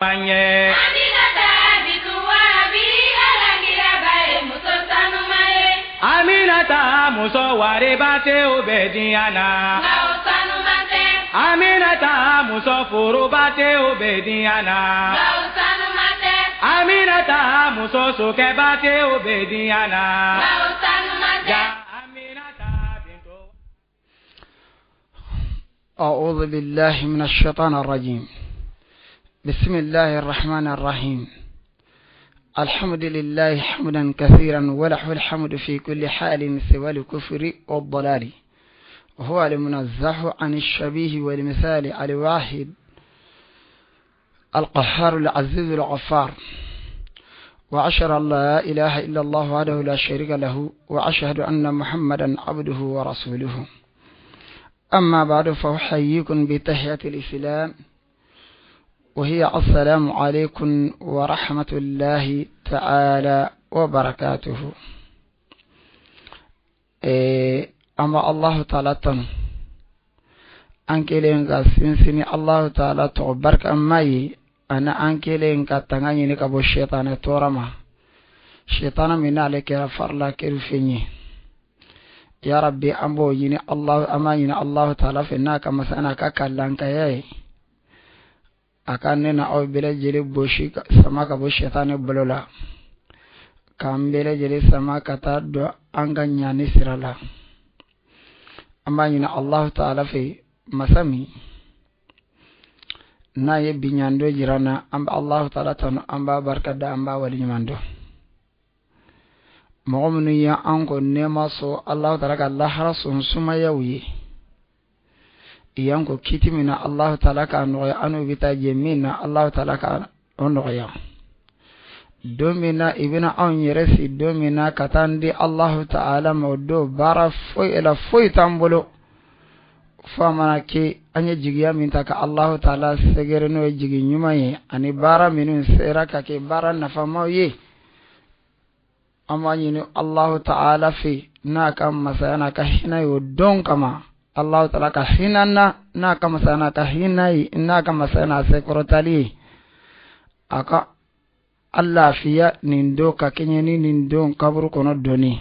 Ɲɛ. Aminata bintu Wahabi, Ala kiraba ye muso sanuma ye. Aminata muso wariba tɛ o bɛ diɲɛ na. Nka o sanuma tɛ. Aminata muso foroba tɛ o bɛ diɲɛ na. Nka o sanuma tɛ. Aminata muso sokɛba tɛ o bɛ diɲɛ na. Nka o sanuma tɛ. Aminata bintu. أعوذ بالله من الشيطان الرجيم. بسم الله الرحمن الرحيم. الحمد لله حمدا كثيرا وله الحمد في كل حال سوى الكفر والضلال، وهو المنزه عن الشبيه والمثال، الواحد القهار العزيز الغفار. وأشهد أن لا إله إلا الله وحده لا شريك له، وأشهد أن محمدا عبده ورسوله. أما بعد، فأحييكم بتحية الإسلام، وهي السلام عليكم ورحمة الله تعالى وبركاته. أما الله تعالى tanu an kelen ka sinsin Allahu ta'ala tɔgɔ barika ma ye, ani an kelen ka tanga ɲini ka bɔ sɛtanɛ tɔɔrɔ ma, sɛtana min n'ale kɛra farila kerufɛn ye. Ya Rabbi, an b'o ɲini Allah, an b'a ɲini Allahu ta'ala fɛ n'a ka masa n'a ka kalankaya ye, a ka ne na aw bɛɛ lajɛlen bosi sama ka bɔ sɛtanɛ bolo la, k'an bɛɛ lajɛlen sama ka taa don an ka ɲani sira la. An b'a ɲini Allahu ta'ala fɛ, masa min n'a ye bi ɲando jira n na, an bɛ Allahu ta'ala tanu, an b'a barika da, an b'a waleɲuman dɔn. Mɔgɔ minnu ye an ko nɛɛma sɔn, Allahu ta'ala ka lahara sɔn sumayaw ye, yan ko kiti min na, Allahu ta'ala k'a nɔgɔya an n'u bɛ taa jɛ min na, Allahu ta'ala ka o nɔgɔya. Don min na i bɛna anw yɛrɛ si, don min na ka taa n di Allahu ta'ala ma, o don baara foyi la foyi t'an bolo, fo a mana kɛ an ye jigiya min ta ka Allahu ta'ala sɛgɛrɛ, n'o ye jigi ɲuman ye, ani baara minnu sera ka kɛ baara nafamaw ye. An b'a ɲini Allahu ta'ala fɛ n'a ka masaya n'a ka hinɛ ye, o don kama Allahu ta'ala ka hinɛ na n'a ka masaya n'a ka hinɛ ye, n'a ka masaya n'a sekɔrɔtali ye, a ka an lafiya nin don ka kɛɲɛ ni nin don kaburu kɔnɔ donni.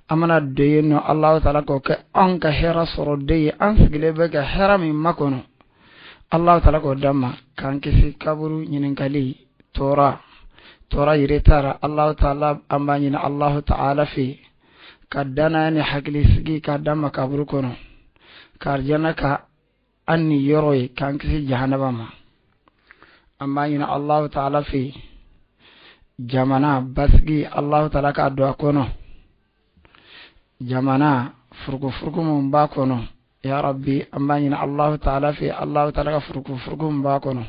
An mana don yen nɔ, Allahu ta'ala k'o kɛ an ka hɛrɛ sɔrɔ den ye, an sigilen bɛ ka hɛrɛ min makɔnɔ, Allahu ta'ala k'o d'an ma, k'an kisi kaburu ɲininkali tɔɔrɔ tɔɔrɔ yɛrɛ taara. Allahu ta'ala, an b'a ɲini Allahu ta'ala fɛ ka danaya ni hakilisigi k'a d'an ma kaburu kɔnɔ, ka arijana ka an ni yɔrɔ ye, k'an kisi jahanaba ma. An b'a ɲini Allahu ta'ala fɛ jamana basigi, Allahu ta'ala k'a don a kɔnɔ, jamana furukufuruku min b'a kɔnɔ. Ya Rabbi, an b'a ɲini Allahu ta'ala fɛ, Allahu ta'ala ka furukufuruku min b'a kɔnɔ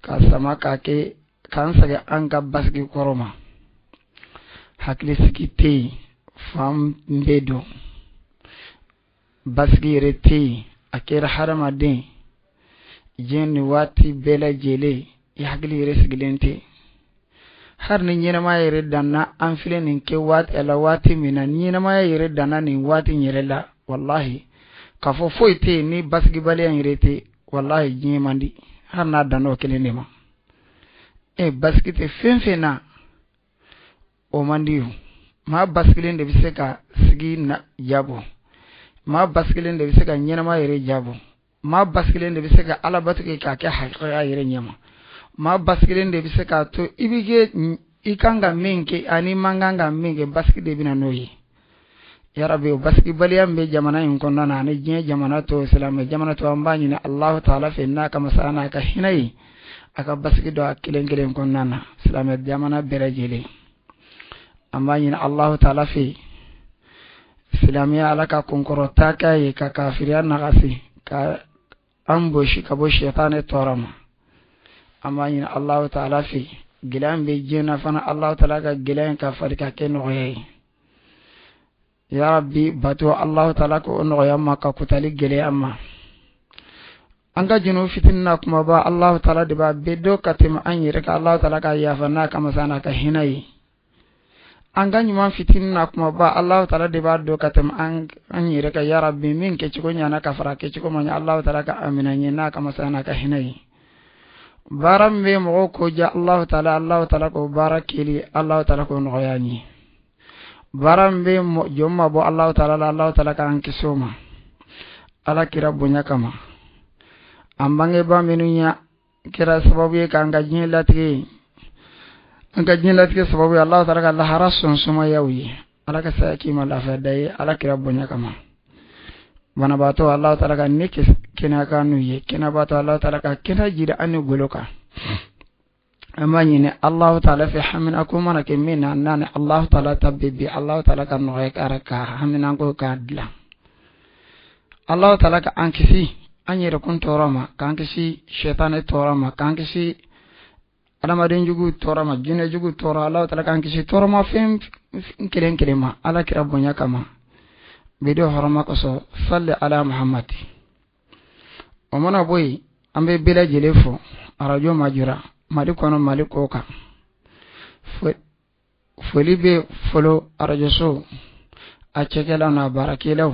ka sama k'a kɛ k'an sɛgɛn an ka basigi kɔrɔ ma. Hakilisigi tɛ yen, fan bɛɛ don basigi yɛrɛ tɛ yen. A kɛra hadamaden diɲɛ ni waati bɛɛ lajɛlen, i hakili yɛrɛ sigilen tɛ. Hali ni ɲɛnamaya yɛrɛ danna, an filɛ nin kɛ waati la, waati min na ɲɛnamaya yɛrɛ danna nin waati in yɛrɛ la, walahi k'a fɔ foyi tɛ yen ni basigibaliya yɛrɛ tɛ, walahi diɲɛ man di, hali n'a danna o kelen de ma. E basigi tɛ fɛn fɛn na, o man di. O maa basigilen de bɛ se ka sigi na jabɔ, maa basigilen de bɛ se ka ɲɛnama yɛrɛ jabɔ, maa basigilen de bɛ se ka ala bato kɛ k'a kɛ hakɛya yɛrɛ ɲɛma, maa basigilen de bɛ se k'a to i bɛ kɛ i kan ka min kɛ ani man kan ka min kɛ, basigi de bɛ na n'o ye. Yarabi, o basigibaliya min bɛ jamana in kɔnɔna na ani diɲɛ jamana tɔw, silamɛ jamana tɔw, an b'a ɲini Alahu taala fɛ n'a ka masaya n'a ka hinɛ ye, a ka basigi don a kelen kelen kɔnɔna na, silamɛ jamana bɛɛ lajɛlen. An b'a ɲini Alahu taala fɛ silamɛya, Ala ka kunkɔrɔta k'a ye, ka kafiriya nagasi, ka an bosi ka bɔ sɛtanɛ tɔɔrɔ ma. An b'a ɲini Alahu taala fɛ gɛlɛya min bɛ diɲɛ na fana, Alahu taala ka gɛlɛya in ka fari ka kɛ nɔgɔya ye. Ya Rabbi, bato, Alahu taala k'o nɔgɔya ma, ka kutali gɛlɛya ma. An ka junu fitinin na kumaba, Alahu taala de b'a bɛɛ dɔn ka tɛmɛ an yɛrɛ kan. Alahu taala ka yafa n'a ka masa n'a ka hinɛ ye. An ka ɲuman fitinin na kumaba, Alahu taala de b'a dɔn ka tɛmɛ an yɛrɛ kan. Ya Rabbi, min kɛcogo ɲana ka fara kɛcogo ma ɲɛ, Alahu taala ka a minɛ ɲɛ n'a ka masa n'a ka hinɛ ye. Baara min bɛ mɔgɔw ko diya Alahu taala, Alahu taala k'o baara kɛli, Alahu taala k'o nɔgɔya an ye. Baara min bɛ jɔn mabɔ Alahu taala la, Alahu taala k'an kisi o ma, Ala kira bonya kama. An bangebaa minnu ya kɛra sababu ye k'an ka diɲɛ latigɛ, an ka diɲɛ latigɛ sababu ye, Alahu taala ka lahara sɔn sumaya u ye. Ala ka saya k'i ma lafiya da ye, Ala kira bonya kama. Banabaatɔ, Alahu taala ka ne kɛnɛya kan n'u ye. Kɛnɛbaatɔ, Alahu taala ka kɛnɛya jira an ni golo kan. An b'a ɲini Alahu taala fɛ, hamina ko mana kɛ min na, n'a ni Alahu taala ta bɛ bi, Alahu taala ka nɔgɔya kɛra ka hamina ko k'a dilan. Alahu taala ka an kisi an yɛrɛkun tɔɔrɔ ma, k'an kisi sɛtanɛ tɔɔrɔ ma, k'an kisi adamaden jugu tɔɔrɔ ma, jinɛ jugu tɔɔrɔ. Alahu taala k'an kisi tɔɔrɔmafɛn kelen kelen ma, Ala kira bonya kama, bi don hɔrɔma kosɔn. Salli ala Muhammad. O mana bɔ yen, an bɛ bɛɛ lajɛlen fo arajo Majura, Mali kɔnɔ, Mali kɔ kan. Foli bɛ fɔlɔ arajoso a cɛkɛlaw n'a baarakɛlaw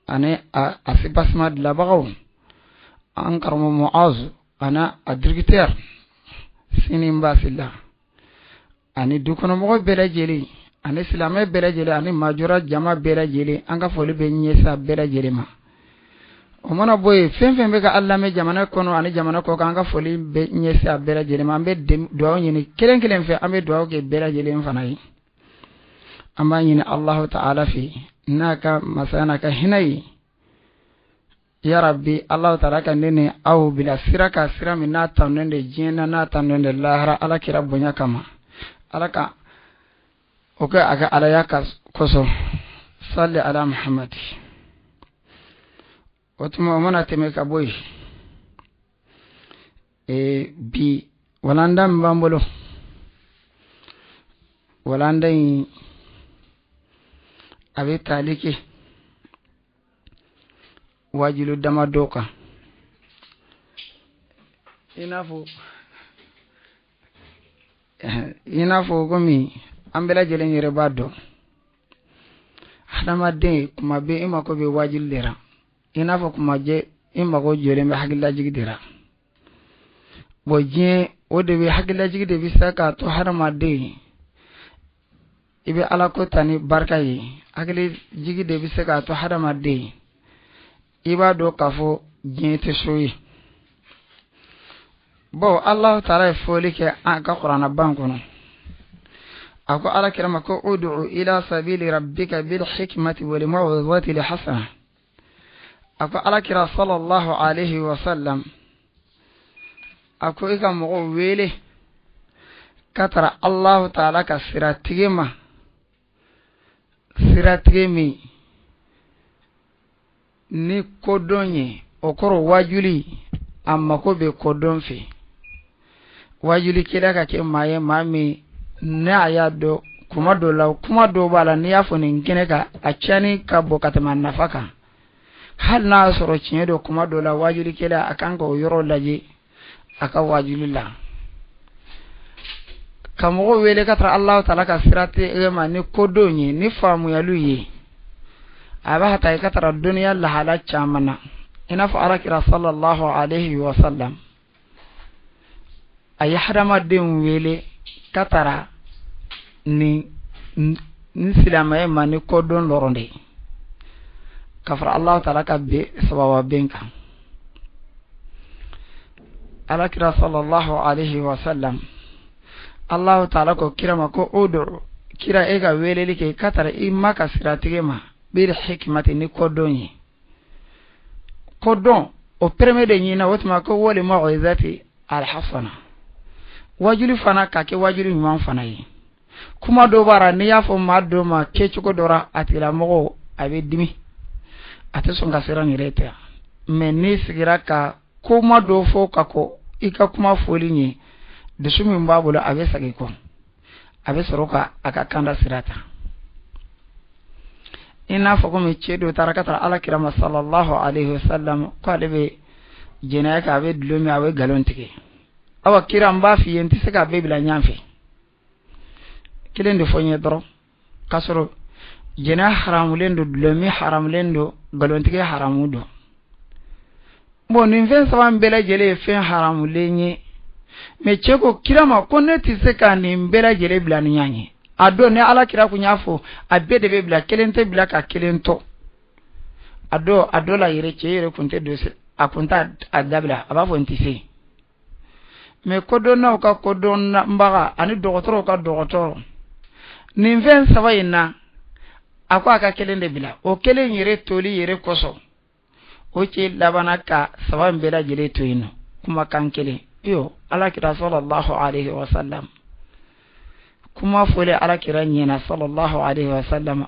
ani a sipasima dilanbagaw, an karamɔgɔ Muazu ani a directeur Sini Basila, ani dukɔnɔmɔgɔ bɛɛ lajɛlen, ani silamɛ bɛɛ lajɛlen, ani Majura jama bɛɛ lajɛlen. An ka foli bɛ ɲɛsin a bɛɛ lajɛlen ma. O mana bɔ yen, fɛn fɛn bɛ ka an lamɛn jamana kɔnɔ ani jamana kɔ kan, an ka foli bɛ ɲɛsin a bɛɛ lajɛlen ma. An bɛ dugawu ɲini kelen kelen fɛ, an bɛ dugawu kɛ bɛɛ lajɛlen fana ye. An b'a ɲini Alahu taala fɛ, n'a ka masaya n'a ka hinɛ ye, ya Rabbi, Alahu taala ka ne ni aw bila sira ka sira min n'a tanunen de diɲɛ na, n'a tanunen de lahara, Ala kira bonya kama. Ala ka o kɛ a ka alaya ka kosɔn. Salli ala Muhammad. O tuma, o mana tɛmɛ ka bɔ yen, bi walanda min b'an bolo, walanda in a bɛ tali kɛ wajilu damadɔ kan, i n'a fɔ komi an bɛɛ lajɛlen yɛrɛ b'a dɔn, hadamaden kuma bɛɛ i mako bɛ wajuli de la, i n'a fɔ kuma jɛ i mako jɔlen bɛ hakililajigi de la. Bon, diɲɛ o de bɛ hakililajigi de bɛ se k'a to hadamaden i bɛ Ala ko ta ni barika ye. Hakilijigi de bɛ se k'a to hadamaden i b'a dɔn k'a fɔ diɲɛ tɛ so ye. Bon, Alahu taala ye fɔli kɛ an ka kuranɛba kɔnɔ. A ko Ala kira ma ko: udu ila sabili rabbika bil hikmati wal maw'izati al hasana. A ko Ala kira sallallahu alaihi wa sallam, a ko i ka mɔgɔw wele ka tara Alahu taala ka siratige ma, siratige min ni kodɔn ye. O kɔrɔ, wajuli a mako bɛ kodɔn fɛ. Wajulikɛla ka kɛ maa ye, maa min n'a y'a dɔn kuma dɔ la, kuma dɔw b'a la, n'i y'a fɔ nin kɛnɛ kan, a tiɲɛni ka bon ka tɛmɛ a nafa kan. Hali n'a y'a sɔrɔ tiɲɛ don, kuma dɔ la wajulikɛla a kan k'o yɔrɔ lajɛ a ka wajuli la, ka mɔgɔw wele ka tara Alahu taala ka sira tigɛ ma ni kodɔn ye, ni faamuyaliw ye. A b'a ta i ka tara dɔnniya lahala caman na, i n'a fɔ Alakira sallallahu alaihi wa sallam a ye hadamadenw wele ka tara ni ni silamɛya ma ni kodɔn dɔrɔn de ye, ka fara Alahu taala ka be sababa ben kan. Alakira sallallahu alaihi wa sallam, Alahu taala ko kira ma ko: udu, kira, e ka weleli kɛ ka tara i ma ka siratigɛ ma bil hikmati, ni kodɔn ye. Kodɔn o premier de ɲina. O tuma ko wal maw'izati alhasana, wajuli fana ka kɛ wajuli ɲuman fana ye. Kuma dɔ b'a la, n'i y'a fɔ maa dɔ ma kɛcogo dɔ la, a tigilamɔgɔ a bɛ dimi, a tɛ sɔn ka siran yɛrɛ tɛ. Mɛ n'i sigira ka kuma dɔ fɔ ka kɔ i ka kuma fɔli ɲɛ, dusu min b'a bolo, a bɛ segin kɔ, a bɛ sɔrɔ ka a ka kanda sira ta. I n'a fɔ komi cɛ dɔ taara ka taa Ala kira ma sallallahu alaihi wasallam ko ale bɛ jɛnɛya kɛ, a bɛ dulɔ min, a bɛ nkalon tigɛ. Awa kira, n b'a f'i ye, n tɛ se k'a bɛɛ bila ɲɔgɔn fɛ, kelen de fɔ n ye dɔrɔn. K'a sɔrɔ jɛnɛya haramulen don, dulɔ min haramulen don, nkalontigɛ haramu don. Bon, nin fɛn saba in bɛɛ lajɛlen ye fɛn haramulen ye. Mais cɛ ko kira ma ko ne tɛ se ka nin bɛɛ lajɛlen bila ni ɲɔgɔn ye. A don ni ala kira kun y'a fɔ, a bɛɛ de bɛ bila, kelen tɛ bila ka kelen to. A dɔ a dɔ la yɛrɛ, cɛ yɛrɛ kun tɛ don, a kun t'a a dabila, a b'a fɔ n tɛ se. Mais kodɔnnaw ka kodɔnbaga ani dɔgɔtɔrɔw ka dɔgɔtɔrɔ, nin fɛn saba in na, a ko a ka kelen de bila. O kelen yɛrɛ toli yɛrɛ kosɔn, o cɛ labanna ka saba in bɛɛ lajɛlen to yen nɔ, kumakan kelen. Iyo, alakira sallallahu alaihi wa sallam, kuma fɔlen alakira ɲɛna sallallahu alaihi wa sallam,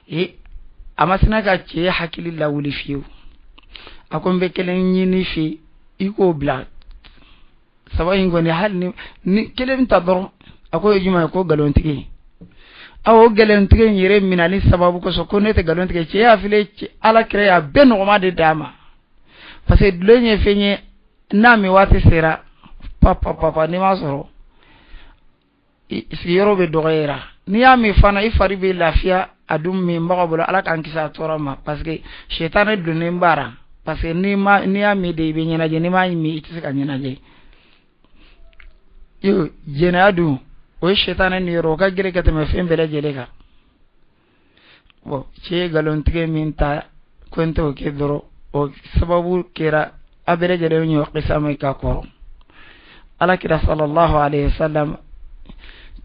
e a ma sina ka cɛ hakili lawuli fiyewu. A ko n bɛ kelen ɲini fɛ, i k'o bila. Saba in kɔni, hali ni kelen ta dɔrɔn. A ko ye jumɛn ye? Ko nkalontigɛ. Aw o nkalontigɛ in yɛrɛ minɛli sababu kosɔn, ko ne tɛ nkalon tigɛ. Cɛ y'a file, ala kira y'a bɛɛ nɔgɔma de d'a ma, parce que dulon ye fɛn ye, n'a min waati sera, papa papa, n'i m'a sɔrɔ, sigiyɔrɔ bɛ dɔgɔyara. N'i y'a min fana, i fari bɛ lafiya. A dun minbagaw bolo, ala k'an kisi a tɔɔrɔ ma, parce que sɛtanɛ donnen b'a, parce que n'i ma n'i y'a min de, i bɛ ɲɛnajɛ, n'i m'a min, i tɛ se ka ɲɛnajɛ. Yo, jɛnɛya dun, o ye sɛtanɛ niyɔrɔ, o ka girin ka tɛmɛ fɛn bɛɛ lajɛlen kan. Bon, cɛ ye nkalontigɛ min ta ko n t'o kɛ dɔrɔn, o sababu kɛra a bɛɛ lajɛlen ɲɔ kisa min ka kɔrɔ. Alakira sallallahu alaihi wasallam,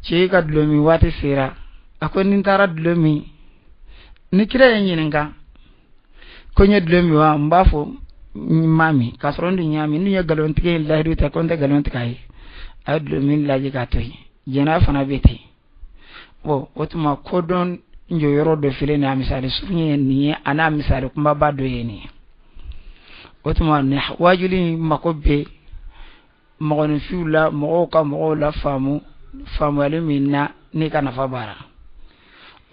cɛ ka dulɔ min waati sera, a ko ni n taara dulɔ min, ni kira ye ɲininka ko n ye dulɔ min wa, n b'a fɔ n ma min, k'a sɔrɔ n dun y'a min. N dun ye nkalontigɛ in layidu ta ko n tɛ nkalon tigɛ a ye. A ye dulɔ min lajɛ k'a to yen. Jɛnɛya fana bɛ ten. Bon, o tuma kodɔn jɔyɔrɔ dɔ filɛ nin ye, a misali surun ye nin ye, a n'a misali kunbaba dɔ ye nin ye. O tuma nin wajuli in mako bɛ mɔgɔninfinw la, mɔgɔw ka mɔgɔw la faamu faamuyali min na n'i ka nafa b'a.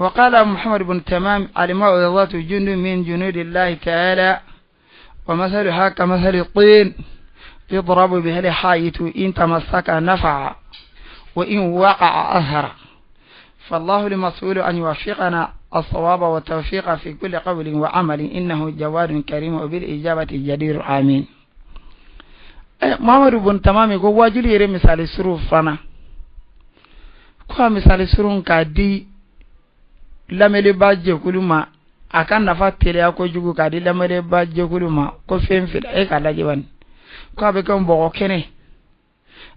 وقال محمد بن تمام: الموعظة جند من جنود الله تعالى، ومثلها كمثل الطين يضرب به الحائط، إن تمسك نفع وإن وقع أثر. فالله المسؤول أن يوفقنا الصواب والتوفيق في كل قول وعمل، إنه جواد كريم وبالإجابة جدير، آمين. Muhammadu bun Tamami ko wajuli yɛrɛ misali surun fana, ko a misali surun k'a di lamɛnniba jɛkulu ma, a ka nafa teliya kojugu k'a di lamɛnniba jɛkulu ma, ko fɛn filɛ, e k'a lajɛ bani, ko a bɛ kɛ bɔgɔ kɛnɛ.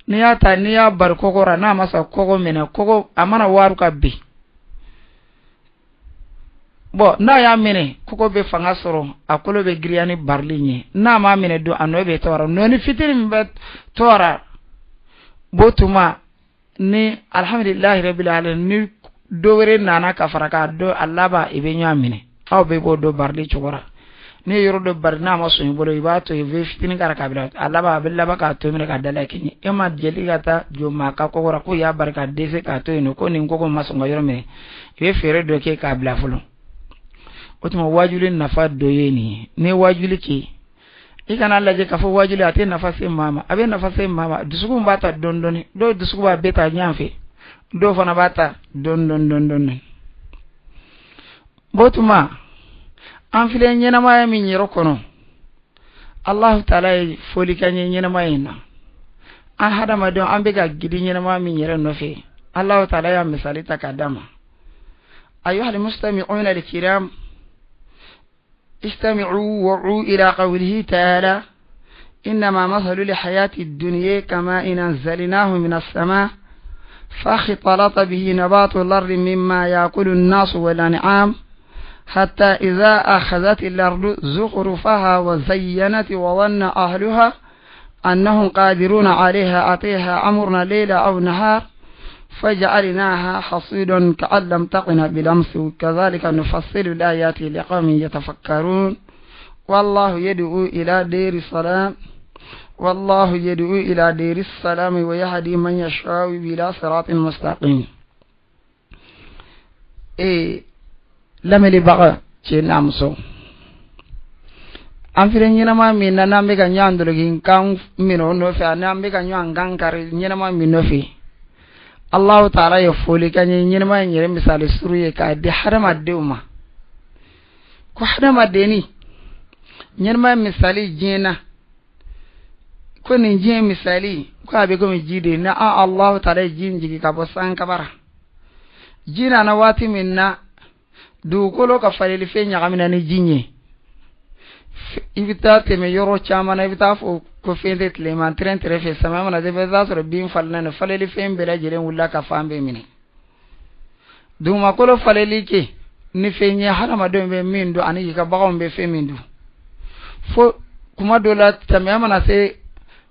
N'i y'a ta, n'i y'a bari kɔgɔ ra, n'a ma sɔn kɔgɔ minɛ, kɔgɔ a mana waaru ka bin. Bon, n'a y'a minɛ, kɔgɔ bɛ fanga sɔrɔ, a kolo bɛ girinya ni barili ɲɛ. N'a m'a minɛ don, a nɔ bɛ tɔɔrɔ, nɔni fitinin min bɛ tɔɔrɔ b'o tuma ni alhamdulilahi rabbil alamin, ni dɔ wɛrɛ nana ka fara k'a dɔ a laban, i bɛ ɲɔgɔn minɛ, aw bɛ b'o dɔ barili cogo la. N'i ye yɔrɔ dɔ bari, n'a ma sɔn i bolo, i b'a to yen, i bɛ fitinin k'a la k'a bila, a laban a bɛ laban k'a to minɛ k'a dala kɛɲɛ. E ma jeli ka taa jɔ maa ka kɔgɔ la ko y'a bari ka dɛsɛ k'a to yen nɔ, ko nin kɔgɔ ma sɔn ka yɔrɔ minɛ, i bɛ fɛɛrɛ dɔ kɛ k'a bila fɔlɔ. O tuma wajuli nafa dɔ ye nin ye. N'i ye wajuli kɛ, i kana lajɛ k'a fɔ wajuli a tɛ nafa se maa ma. A bɛ nafa se maa ma. Dusukun b'a ta dɔɔni dɔɔni, dɔw dusukun b'a bɛɛ ta ɲɔgɔn fɛ, dɔw fana b'a ta dɔɔni dɔɔni dɔɔni dɔɔni. B'o tuma an filɛ ɲɛnamaya min yɛrɛ kɔnɔ, Alahu taala ye foli kɛ n ye ɲɛnamaya in na. An hadamadenw, an bɛ ka gidi ɲɛnamaya min yɛrɛ nɔfɛ, Alahu taala y'a misali ta k'a d'a ma. أيها المستمعون الكرام، استمعوا وعوا إلى قوله تعالى: إنما مثل الحياة الدنيا كماء أنزلناه من السماء فاختلط به نبات الأرض مما يأكل الناس والأنعام، حتى إذا أخذت الأرض زخرفها وزينت وظن أهلها أنهم قادرون عليها، أتيها أمرنا ليلا أو نهار فجعلناها حصيدا كأن لم تغن بالأمس، كذلك نفصل الآيات لقوم يتفكرون. والله يدعو إلى دير السلام، والله يدعو إلى دير السلام ويهدي من يشاء إلى صراط مستقيم. Ee, lamɛnnibaga cɛ n'a muso, an filɛ ɲɛnama min na, n'an bɛ ka ɲɔgɔn doloki kan minɛ o nɔfɛ, ani an bɛ ka ɲɔgɔn kan kari ɲɛnama min nɔfɛ, Allahu taala ye foli kɛ n ye ɲɛnama in yɛrɛ misali suru ye k'a di hadamadenw ma, ko hadamadenni ɲɛnama misali diɲɛ na. Ko nin diɲɛ misali ko a bɛ komi ji de ni an Allahu taala ye ji in jigin ka bɔ sankaba ra. Ji nana waati min na, dugukolo ka falelifɛn ɲagamina ni ji ye. I bɛ taa tɛmɛ yɔrɔ caman na, i bɛ taa fɔ ko fɛn tɛ tilema tɛrɛn tɛrɛ fɛ. Samiya mana se, i bɛ taa sɔrɔ bin falenna ni falelifɛn bɛɛ lajɛlen wulila ka fan bɛɛ minɛ. Dugumakolo faleli kɛ ni fɛn ye hadamadenw bɛ min dun ani i ka baganw bɛ fɛn min dun. Fo kuma dɔ la, samiya mana se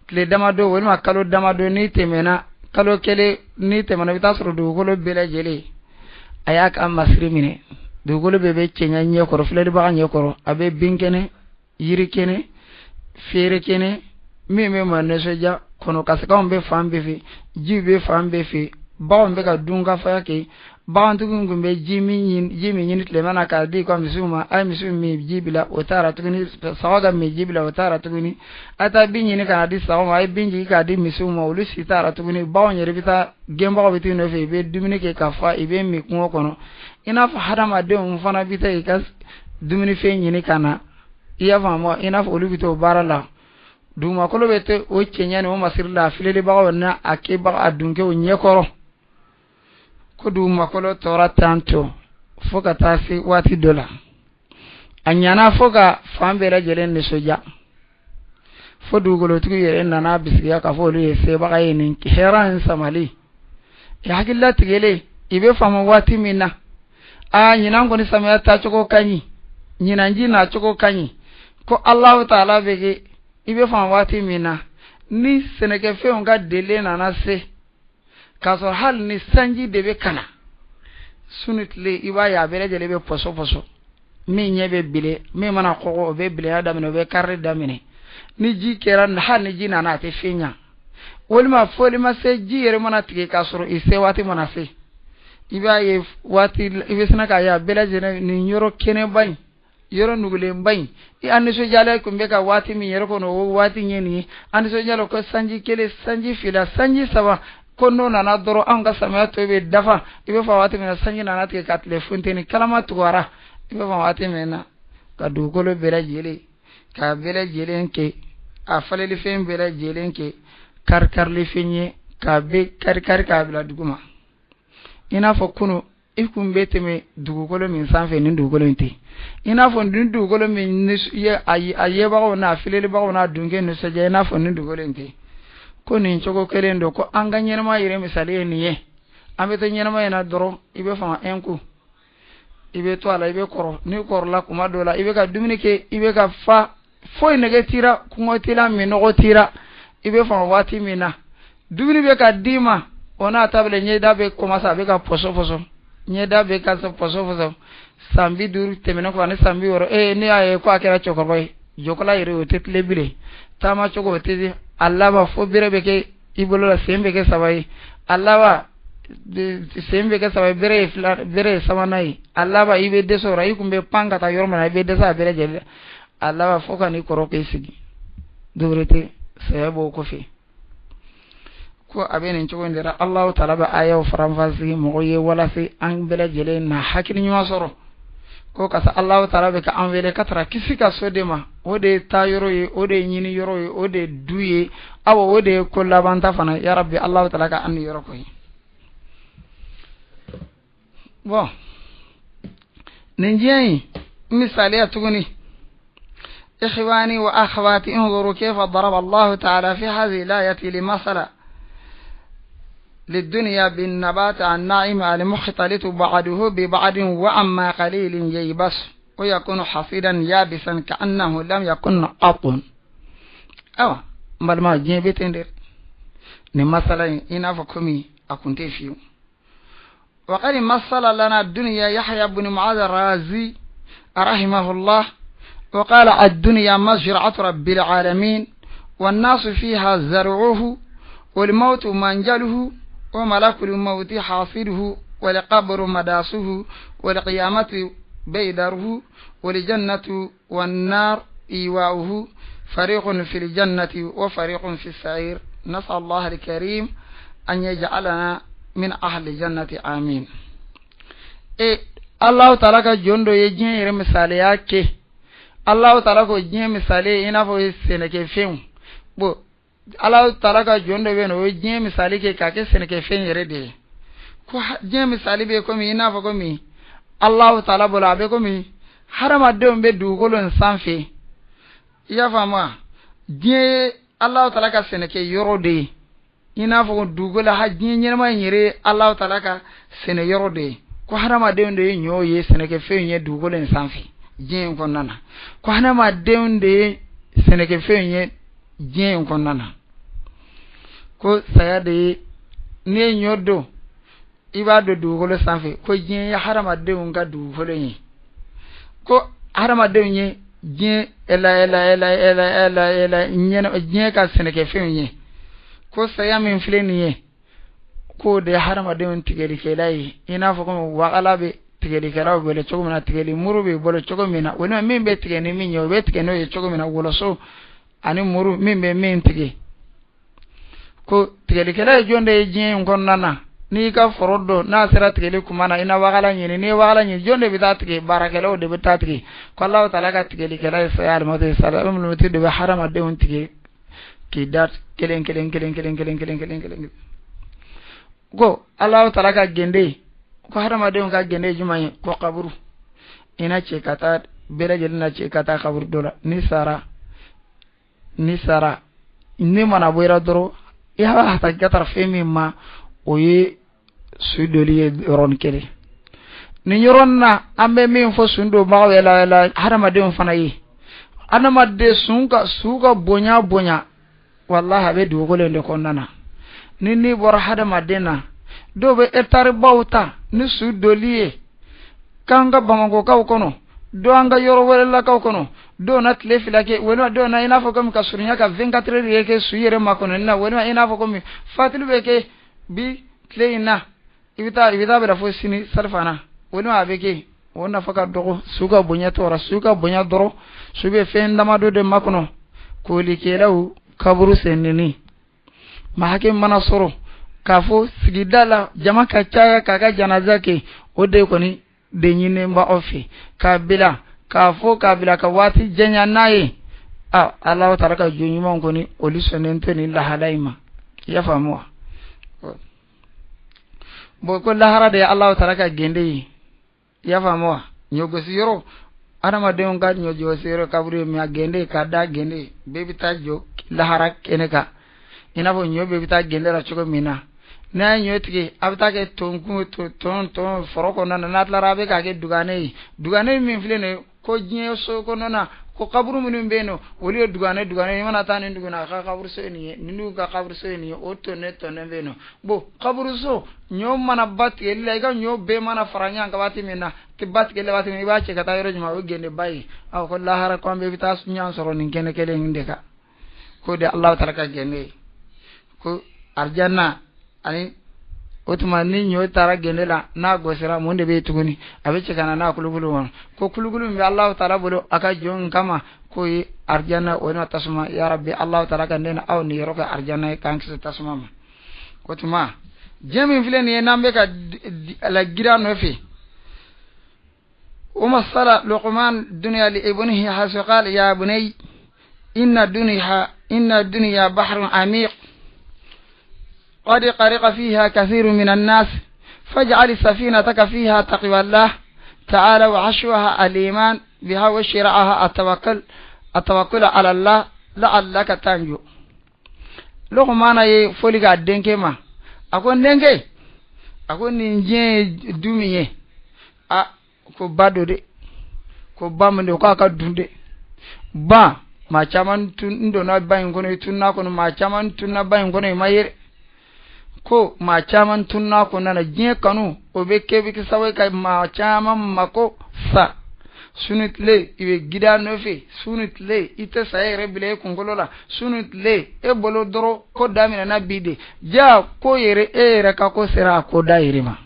tile damadɔ walima kalo damadɔ, n'i tɛmɛna kalo kelen, n'i tɛmɛna, i bɛ taa sɔrɔ dugukolo bɛɛ lajɛlen a y'a ka masiri minɛ. Dugukolo bɛɛ bɛ cɛɲa ɲɛ kɔrɔ, filɛlibaga ɲɛ kɔrɔ. A bɛ bin kɛnɛ, yiri kɛnɛ, feere kɛnɛ min bɛ maa nisɔndiya. Kɔnɔ kasikanw bɛ fan bɛɛ fɛ, ji bɛ fan bɛɛ fɛ, baganw bɛ ka dunkafaya kɛ. Bagantigi kun bɛ ji min ɲini, ji min ɲini tilema na k'a di ka misiw ma, a ye misiw min ji bila, o taara tuguni. Saga ka min ji bila, o taara tuguni. A taa bin ɲini ka na di sagaw ma, a ye bin jigin k'a di misiw ma, olu si taara tuguni. Baganw yɛrɛ bɛ taa, gɛnbagaw bɛ t'i nɔfɛ, i bɛ dumuni kɛ ka fa, i bɛ min kungo kɔnɔ. I n'a fɔ hadamadenw fana bɛ taa i ka dumunifɛn ɲini ka na, i y'a faamu, i n'a fɔ olu bɛ t'o baara la. Dugumakolo bɛ to o cɛɲɛ ni o masiri la a filɛlibagaw n'a a kɛbaga a dunkew ɲɛkɔrɔ. Ko dugumakolo tora tan to fo ka taa se waati dɔ la, a ɲana fo ka fan bɛɛ lajɛlen nisɔndiya, fo dugukolotigi yɛrɛ nana bisigiya k'a fɔ olu ye sebaga ye nin hɛrɛ in samali. I hakililatigɛlen, i bɛ faamu waati min na, aa, ɲinan kɔni samiya taacogo ka ɲi, ɲinan ji nacogo ka ɲi, ko Alahu taala bɛ kɛ. I bɛ faamu waati min na ni sɛnɛkɛfɛnw ka délai nana se, k'a sɔrɔ hali ni sanji de bɛ ka na su ni tile, i b'a ye a bɛɛ lajɛlen bɛ pɔsɔ pɔsɔ, min ɲɛ bɛ bilen, min mana kɔgɔ, o bɛ bilenya daminɛ, o bɛ karili daminɛ. Ni ji kɛra, hali ni ji nana, a tɛ fɛn ɲa. Walima fɔli ma se, ji yɛrɛ mana tigɛ k'a sɔrɔ i se waati mana se, i b'a ye waati i bɛ sina k'a ye a bɛɛ lajɛlen nin yɔrɔ kɛnɛba in, yɔrɔ nugulenba in, i an nisɔndiyalen tun bɛ ka waati min yɛrɛ kɔnɔ, o waati ye nin ye. An nisɔndiyalen ko sanji kelen, sanji fila, sanji saba, ko n'o nana dɔrɔn anw ka samiya tɔ bɛ dafa. I bɛ fɔ waati min na sanji nana tigɛ ka tile funteni kalama tugara, i bɛ fɔ waati min na ka dugukolo bɛɛ lajɛlen k'a bɛɛ lajɛlen kɛ a falelifɛn bɛɛ lajɛlen kɛ kari-karilifɛn ye, k'a bɛɛ kari-kari k'a bila dugu ma. I n'a fɔ kunu i kun bɛ tɛmɛ dugukolo min sanfɛ, nin dugukolo in tɛ i n'a fɔ nin dugukolo min ye a yebagaw n'a filɛlibagaw n'a dunke nisɔndiya, i n'a fɔ nin dugukolo in tɛ. Ko nin cogo kelen don, ko an ka ɲɛnɛma yɛrɛ misali ye nin ye. An bɛ to ɲɛnɛma in na dɔrɔn, i bɛ fama un coup, i bɛ to a la, i bɛ kɔrɔ. N'i kɔrɔla, kuma dɔ la i bɛ ka dumuni kɛ, i bɛ ka fa, foyi nege t'i la, kɔngɔ t'i la, minnɔgɔ t'i la. I bɛ fama waati min na dumuni bɛ ka d'i ma, o n'a ta bɛɛ ɲɛda bɛ commencer, a bɛ ka pɔsɔ pɔsɔ, ɲɛda bɛ ka pɔsɔ pɔsɔ. San 50 tɛmɛnen kɔ ani san 60, ee, ne y'a ye ko a kɛra cɛkɔrɔba ye. Jɔkɔla yɛrɛ o tɛ tile bilen, taama cogo o tɛ. A laban fo bere bɛ kɛ i bolo la, sen bɛ kɛ saba ye. A laban sen bɛ kɛ saba ye, bere ye fila, bere ye sabanan ye. A laban i bɛ dɛsɛ o la. I kun bɛ pan ka taa yɔrɔ min na, i bɛ dɛsɛ a bɛɛ lajɛlen. A laban fo ka n'i kɔrɔ k'i sigi, dɔwɛrɛ tɛ, saya b'o kɔfɛ. Ko a bɛ nin cogo in de la. Alahu taala bɛ ayaw faranfasi mɔgɔ ye walasa an bɛɛ lajɛlen na hakili ɲuman sɔrɔ. Ko ka Alahu taala bɛ ka an wele ka taara kisi ka so de ma, o de ye taa yɔrɔ ye, o de ye ɲini yɔrɔ ye, o de ye du ye, awa, o de ye ko laban ta fana. Yarabi, Alahu taala ka an ni yɔrɔ ko ye. Bon, nin diɲɛ in misaliya tuguni. إخواني وأخواتي، انظروا كيف ضرب الله تعالى في هذه الآية لمثل للدنيا بالنبات الناعم المختلط بعضه ببعض، وعما قليل ييبس ويكون حصيدا يابسا كأنه لم يكن قط. Awa, n balima, diɲɛ bɛ ten dɛ. Nin masala in, i n'a fɔ komi a kun tɛ fiyewu. وقد مثل لنا الدنيا يحيى بن معاذ الرازي رحمه الله، وقال: الدنيا مزرعة رب العالمين، والناس فيها زرعه، والموت منجله، وملك الموت حاصده، والقبر مداسه، والقيامة بيدره، والجنة والنار إيواؤه، فريق في الجنة وفريق في السعير. نسأل الله الكريم أن يجعلنا من أهل الجنة، آمين. E Allahu taala ka jɔn dɔ ye diɲɛ yɛrɛ misaliya kɛ. Allahu taala ko diɲɛ misali i n'a fɔ sɛnɛkɛfɛnw. Bon. Ala taala ka jɔn dɔ bɛ yen o ye diɲɛ misali kɛ k'a kɛ sɛnɛkɛfɛn yɛrɛ de ye ko diɲɛ misali bɛ komi i n'a fɔ komi Alahu taala bolo a bɛ komi hadamadenw bɛ dugukolo in sanfɛ i y'a faamu wa diɲɛ ye Alahu taala ka sɛnɛkɛ yɔrɔ de ye i n'a fɔ ko dugukolo ha diɲɛ ɲɛnama in yɛrɛ ye Alahu taala ka sɛnɛ yɔrɔ de ye ko hadamadenw de ye ɲɔw ye sɛnɛkɛfɛnw ye dugukolo in sanfɛ diɲɛ in kɔnɔna na ko hadamadenw de ye sɛnɛkɛfɛnw ye diɲɛ in kɔnɔna na ko saya de ye n'i ye ɲɔ don i b'a don dugukolo sanfɛ ko diɲɛ ye hadamadenw ka dugukolo ye ko hadamadenw ye diɲɛ ɛla ɛla ɛla ɛla ɛla ɛla ɲɛna diɲɛ ka sɛnɛkɛfɛnw ye ko saya min filɛ nin ye k'o de ye hadamadenw tigɛlikɛla ye i n'a fɔ komi wagala bɛ tigɛlikɛlaw bolo cogo min na tigɛli muru bɛ bolo cogo min na walima min bɛ tigɛ ni min ye o bɛ tigɛ n'o ye cogo min na wɔlɔsɔ ani muru min bɛ min tigɛ ko tigɛlikɛla ye jɔn de ye diɲɛ in kɔnɔna na n'i ka foro don n'a sera tigɛli kuma na i na wagala ɲini n'i ye wagala ɲini jɔn de bɛ taa tigɛ baarakɛlaw de bɛ taa tigɛ ko Alahu taala ka tigɛlikɛla ye saya alimɔti saya alimɔti de bɛ hadamadenw tigɛ k'i da kelen kelen kelen kelen kelen kelen kelen kelen ko Alahu taala ka gende ko hadamadenw ka gende ye jumɛn ye ko kaburu i na cɛ ka taa bɛɛ lajɛlen na cɛ ka taa kaburu dɔ la n'i sara n'i sara ni mana bɔ i la dɔrɔn i b'a hata ka taa fɛn min ma o ye su doli ye yɔrɔnin kelen nin yɔrɔ na an bɛ min fɔ sun donbagaw ye la la hadamadenw fana ye hadamaden sun ka su ka bonya bonya walahi a bɛ dugukolo in de kɔnɔna na ni ni bɔra hadamaden na dɔw bɛ hɛtaribaw ta ni su doli ye k'an ka bamakɔkaw kɔnɔ dɔw an ka yɔrɔ wɛrɛlakaw kɔnɔ dɔw na tile fila kɛ walima dɔw na i n'a fɔ komi ka surunya ka 24 heures kɛ su yɛrɛ makɔnɔni na walima i n'a fɔ komi fatuli bɛ kɛ bi tile in na i bɛ taa i bɛ taa bila fo sini salifana walima a bɛ kɛ o nafa ka dɔgɔ su ka bonya tɔɔrɔ su ka bonya dɔrɔn su bɛ fɛn damadɔ de makɔnɔ kolikɛlaw kaburu sennini maa hakɛ mana sɔrɔ k'a fɔ sigida la jama ka caya k'a ka janaza kɛ o de kɔni de ɲininen b'aw fɛ k'a bila k'a fɔ k'a bila ka waati janya n'a ye a Alahu taala ka jɔn ɲumanw kɔni olu sɔnnen tɛ nin lahala in ma i y'a faamu wa bon ko lahara de ye Alahu taala ka gende ye i y'a faamu wa ɲɔgosi yɔrɔ adamadenw ka ɲɔgosi yɔrɔ kaburu ye mais a gende k'a da gende bɛɛ bɛ taa jɔ lahara kɛnɛ kan i n'a fɔ ɲɔ bɛɛ bɛ taa gende la cogo min na n'a ye ɲɔ tigɛ a bɛ taa kɛ tonkun ton ton foro kɔnɔna na n'a tilara a bɛ k'a kɛ duganɛ ye duganɛ min filɛ nin ye ko diɲɛ so kɔnɔna na ko kaburu minnu bɛ yen nɔ olu ye duganɛ duganɛ i mana taa nin dugu na a ka kaburuso ye nin ye nin dugu ka kaburuso ye nin ye o tɔnɛ tɔnɛ bɛ yen nɔ bon kaburuso ɲɔ mana ba tigɛli la i ka ɲɔ bɛɛ mana fara ɲɔgɔn kan waati min na tɛ ba tigɛli la waati min i b'a cɛ ka taa yɔrɔ jumɛn o ye gendeba ye aw ko lahara ko an bɛɛ bɛ taa ɲɔgɔn sɔrɔ nin kɛnɛ kelen in de kan k'o de Alahu taala ka gende ye ko arijanna ani o tuma ni ɲɔ taara gende la n'a gosira mun de bɛ yen tuguni a bɛ cɛ ka na n'a kulukulu kɔnɔ ko kulukulu min bɛ Alahu taala bolo a ka jɔn kama k'o ye arijanna o n'a tasuma ya rabi Alahu taala ka ne ni aw niyɔrɔ kɛ arijanna ye k'an kisi tasuma ma o tuma diɲɛ min filɛ nin ye n'an bɛ ka la girin a nɔfɛ ومثل لقمان دنيا لابنه حيث قال يا بني إن الدنيا إن الدنيا بحر عميق قد غرق فيها كثير من الناس فاجعل سفينتك فيها تقوى الله تعالى وحشوها الإيمان بها وشرعها التوكل التوكل على الله لعلك تنجو Lukumana ye foli k'a denkɛ ma a ko n denkɛ a ko nin diɲɛ ye du min ye a ko ba don dɛ ko ba min don k'a ka dun dɛ ba maa caman tun donna ba in kɔnɔ i tunna kɔnɔ maa caman tunna ba in kɔnɔ i ma ye ko maa caman tunna kɔnɔna na diɲɛ kanu o bɛ kɛ bɛ kɛ sababu ye ka maa caman mako sa su ni tile i bɛ girin a nɔfɛ su ni tile i tɛ saya yɛrɛ bila i kunkolo la su ni tile e bolo dɔrɔn ko daminɛna bi de ja ko yɛrɛ e yɛrɛ ka ko sera a ko da yɛrɛ ma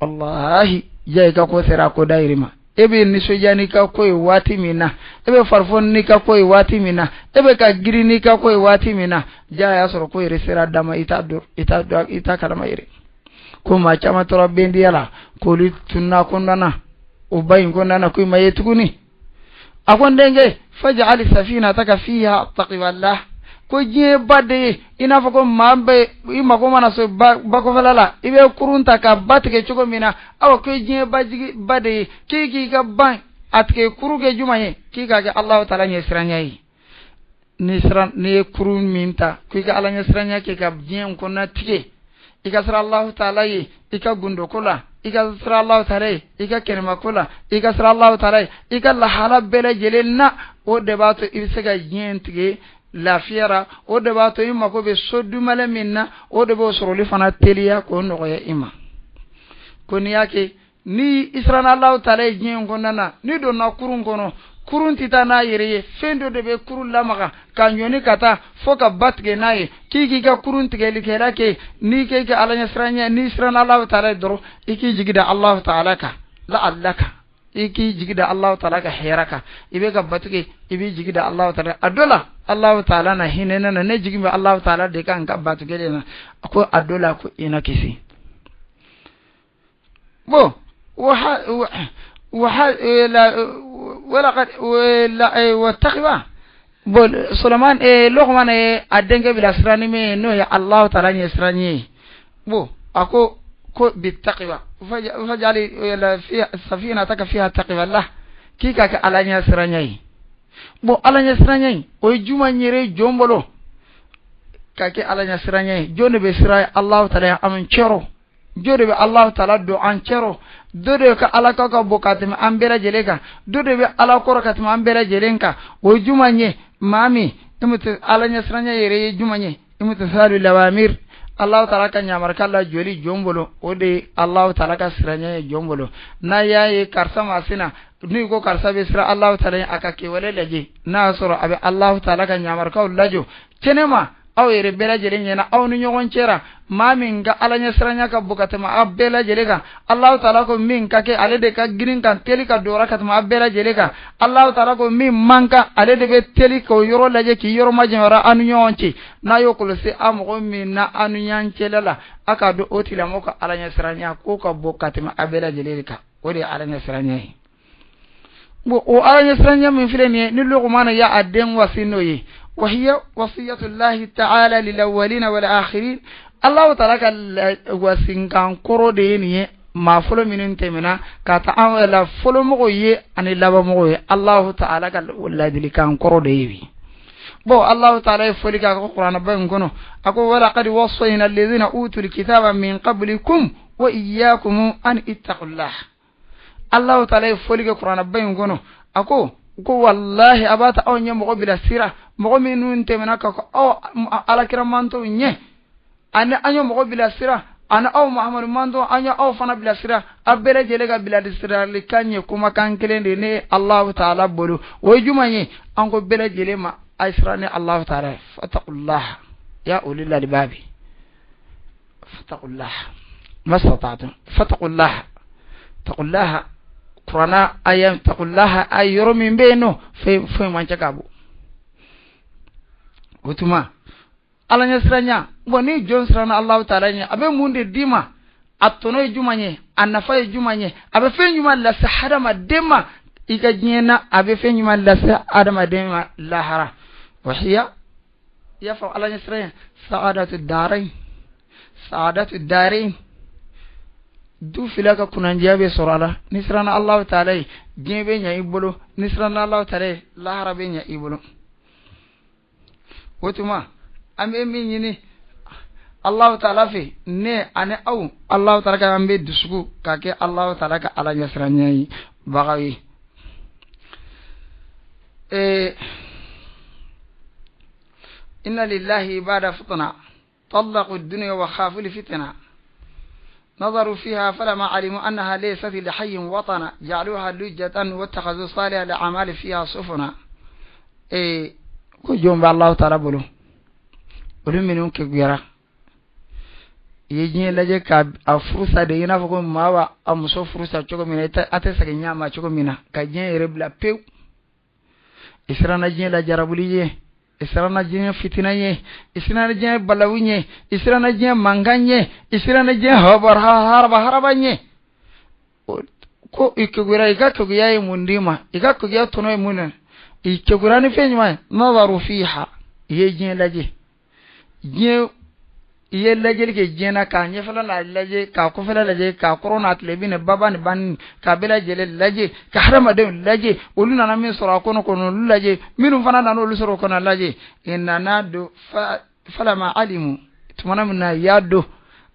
walahi ja i ka ko sera a ko da yɛrɛ ma e bɛ nisɔndiya n'i ka ko ye waati min na e bɛ farifoni n'i ka ko ye waati min na e bɛ ka girin n'i ka ko ye waati min na ja y'a sɔrɔ ko yɛrɛ sera a ma i t'a dɔn i t'a dɔn i t'a kalama yɛrɛ ko maa caman tora bendiya la k'olu tunna kɔnɔna na o ba in kɔnɔna na ko i ma ye tuguni a ko n denkɛ faj'al safinataka fiha taqwallah Ko diɲɛ ba de ye i n'a fɔ ko maa bɛ i mako mana se ba kɔfɛla la, i bɛ kurun ta ka ba tigɛ cogo min na. Awa, ko diɲɛ bajigi ba de ye, k'i k'i ka ban a tigɛ kuru kɛ jumɛn ye? K'i k'a kɛ Alahu taala ɲɛsiranya ye. Ni siran n'i ye kurun min ta ko i ka Ala ɲɛsiranya kɛ ka diɲɛ kɔnɔna tigɛ, i ka siran Alahu taala ye i ka gundoko la, i ka siran Alahu taala ye i ka kɛnɛmako la, i ka siran Alahu taala ye i ka lahala bɛɛ lajɛlen na, o de b'a to i bɛ se ka diɲɛ tigɛ lafiya ra. O de b'a to i mako bɛ so dumalen min na, o de b'o sɔrɔli fana teliya k'o nɔgɔya i ma. Ko n'i y'a kɛ, ni i siranna Alahu taala ye diɲɛ in kɔnɔna na, n'i donna kurun kɔnɔ, kurun tɛ taa n'a yɛrɛ ye, fɛn dɔ de bɛ kurun lamaga ka ɲɔni ka taa fo ka ba tigɛ n'a ye. K'i k'i ka kurun tigɛlikɛla kɛ, n'i k'i ka Ala ɲɛsiranya, n'i siranna Alahu taala ye dɔrɔn, i k'i jigi da Alahu taala kan, la'allaka, i k'i jigi da Alahu taala ka hɛrɛ kan. I bɛ ka batigɛ, i b'i jigi da Alahu taala. A dɔ la, Alahu taala na hinɛ ne na, ne jigi bɛ Alahu taala de kan n ka batigɛ de na. A ko a dɔ la ko i na kisi. Bon, wattaqiba. Bon, Suleiman, Luqman ye a denkɛ bilasira ni min ye, n'o ye Alahu taala ɲɛsiranɲɛ ye. Bon, a ko ko bittaqiba fajali safinataka fiha taqiba la, k'i ka kɛ Ala ɲɛsiranɲɛ ye. Bon, Ala ɲɛsiranɲɛ ye, o ye juma yɛrɛ jɔn bolo ka kɛ Ala ɲɛsiranɲɛ ye? Jɔn de bɛ siran Alahu taala ye an cɛrɔ? Jɔn de bɛ Alahu taala don an cɛrɔ? Dɔ de ka Ala ka ka bon ka tɛmɛ an bɛɛ lajɛlen kan? Dɔ de bɛ Ala kɔrɔ ka tɛmɛ an bɛɛ lajɛlen kan? O ye juma ye? Maa min Ala ɲɛsiranɲɛ yɛrɛ ye juma ye? Imtisalu lawamir, Alahu taala ka ɲamarika lajɔli jɔn bolo, o de ye Alahu taala ka siranya ye jɔn bolo. N'a y'a ye karisa masina, n'i ko karisa bɛ siran Alahu taala ye, a ka kɛwale lajɛ, n'a y'a sɔrɔ a bɛ Alahu taala ka ɲamarikaw lajɔ kɛnɛma aw yɛrɛ bɛɛ lajɛlen ɲɛna, aw ni ɲɔgɔn cɛra. Maa min ka Ala ɲɛsiranya ka bon ka tɛmɛ aw bɛɛ lajɛlen kan, Alahu taala ko min ka kɛ, ale de ka girin kan teli ka dora ka tɛmɛ aw bɛɛ lajɛlen kan. Alahu taala ko min man kan, ale de bɛ teli k'o yɔrɔ lajɛ k'i yɔrɔ majanyara aw ni ɲɔgɔn cɛ. N'a y'o kɔlɔsi aw mɔgɔ min na aw ni ɲɔgɔn cɛla la, a k'a dɔn o tigilamɔgɔ ka Ala ɲɛsiranya ko ka bon ka tɛmɛ aw bɛɛ lajɛlen kan. O de ye Ala ɲɛsiranya ye. Bon, o Ala ɲɛsiranya min filɛ nin ye, ni Luqman y'a den wasi n'o ye, وهي وصية الله تعالى للأولين والآخرين. الله تعالى ka wasinkan kɔrɔ de ye nin ye, maa fɔlɔ minnu tɛmɛna ka taa an la, fɔlɔmɔgɔw ye ani labanmɔgɔw ye, Allahu ta'ala ka ladilikan kɔrɔ de ye bi. Bon, Allahu ta'ala ye fɔli kɛ a ka kuranɛba in kɔnɔ, a ko: ولقد وصينا الذين أوتوا الكتاب من قبلكم وإياكم أن اتقوا الله. Allahu ta'ala ye fɔli kɛ kuranɛba in kɔnɔ, a ko wallahi, a b'a ta aw ɲɛ mɔgɔ bilasira, mɔgɔ minnu tɛmɛna ka aw alakira mantɔw ɲɛ, ani an ye mɔgɔ bilasira, ani aw Muhamadu mantɔw, an ye aw fana bilasira. A bɛɛ lajɛlen ka bilasiralikan ye kumakan kelen de ne Allahu ta'ala bolo. O ye jumɛn ye? An ko bɛɛ lajɛlen ma, a ye siran ni Allahu ta'ala ye. فاتقوا الله يا أولي الألباب، فاتقوا الله ما استطعتم، فاتقوا الله، اتقوا الله. Kuranna aya اتقوا الله ay yɔrɔ min bɛ yen nɔ, fɛn foyi man cɛ ka bɔ o tuma Ala ɲɛsiranya. Bon, ni jɔn siranna Allahu ta'ala ɲɛ, a bɛ mun de d'i ma? A tɔnɔ ye jumɛn ye? A nafa ye jumɛn ye? A bɛ fɛn jumɛn lase hadamaden ma i ka diɲɛ na? A bɛ fɛn jumɛn lase hadamaden ma lahara? وهي, i y'a fɔ, Ala ɲɛsiranya سعادة الدارين، سعادة الدارين, du fila ka kunnandiya bɛ sɔrɔ a la. Ni siranna Allahu ta'ala ye, diɲɛ bɛ ɲɛ i bolo. Ni siranna Allahu ta'ala ye, lahara bɛ ɲɛ i bolo. O tuma an bɛ min ɲini Allahu ta'ala fɛ, ne ani aw, Allahu ta'ala ka an bɛ dusuku ka kɛ Allahu ta'ala ka Ala ɲɛsiranya ye bagaw ye. إن لله عبادا فطنا طلقوا الدنيا وخافوا الفتنة نظروا فيها فلما علموا أنها ليست لحي وطنا جعلوها لجة واتخذوا صالح الأعمال فيها سفنا. Ko jɔn bɛ Allahu ta'ala bolo, olu minnu keguyara, i ye diɲɛ lajɛ ka a furusa de, i n'a fɔ ko maa b'a a muso furusa cogo min na, a tɛ segin ɲɛ ma cogo min na, ka diɲɛ yɛrɛ bila pewu. I siranna diɲɛ la jarabuli ye, i siranna diɲɛ fitina ye, i siranna diɲɛ balawu ɲɛ, i siranna diɲɛ mankan ɲɛ, i siranna diɲɛ haraba haraba ɲɛ. Ko i keguyara, i ka keguya ye mun d'i ma? I ka keguya tɔnɔ ye mun ye? I keguyara ni fɛn jumɛn ye? نظروا فيها, I ye diɲɛ lajɛ, diɲɛ i ye lajɛli kɛ diɲɛ na, k'a ɲɛfɛla n'a lajɛ, k'a kɔfɛla lajɛ, k'a kɔrɔ n'a tilebin ni baba ni bani, k'a bɛɛ lajɛlen lajɛ, ka hadamadenw lajɛ, olu nana min sɔrɔ a kɔnɔ kɔnɔ olu lajɛ, minnu fana nana olu sɔrɔ o kɔnɔ lajɛ. I nana don falama alimu, tumana min na i y'a dɔn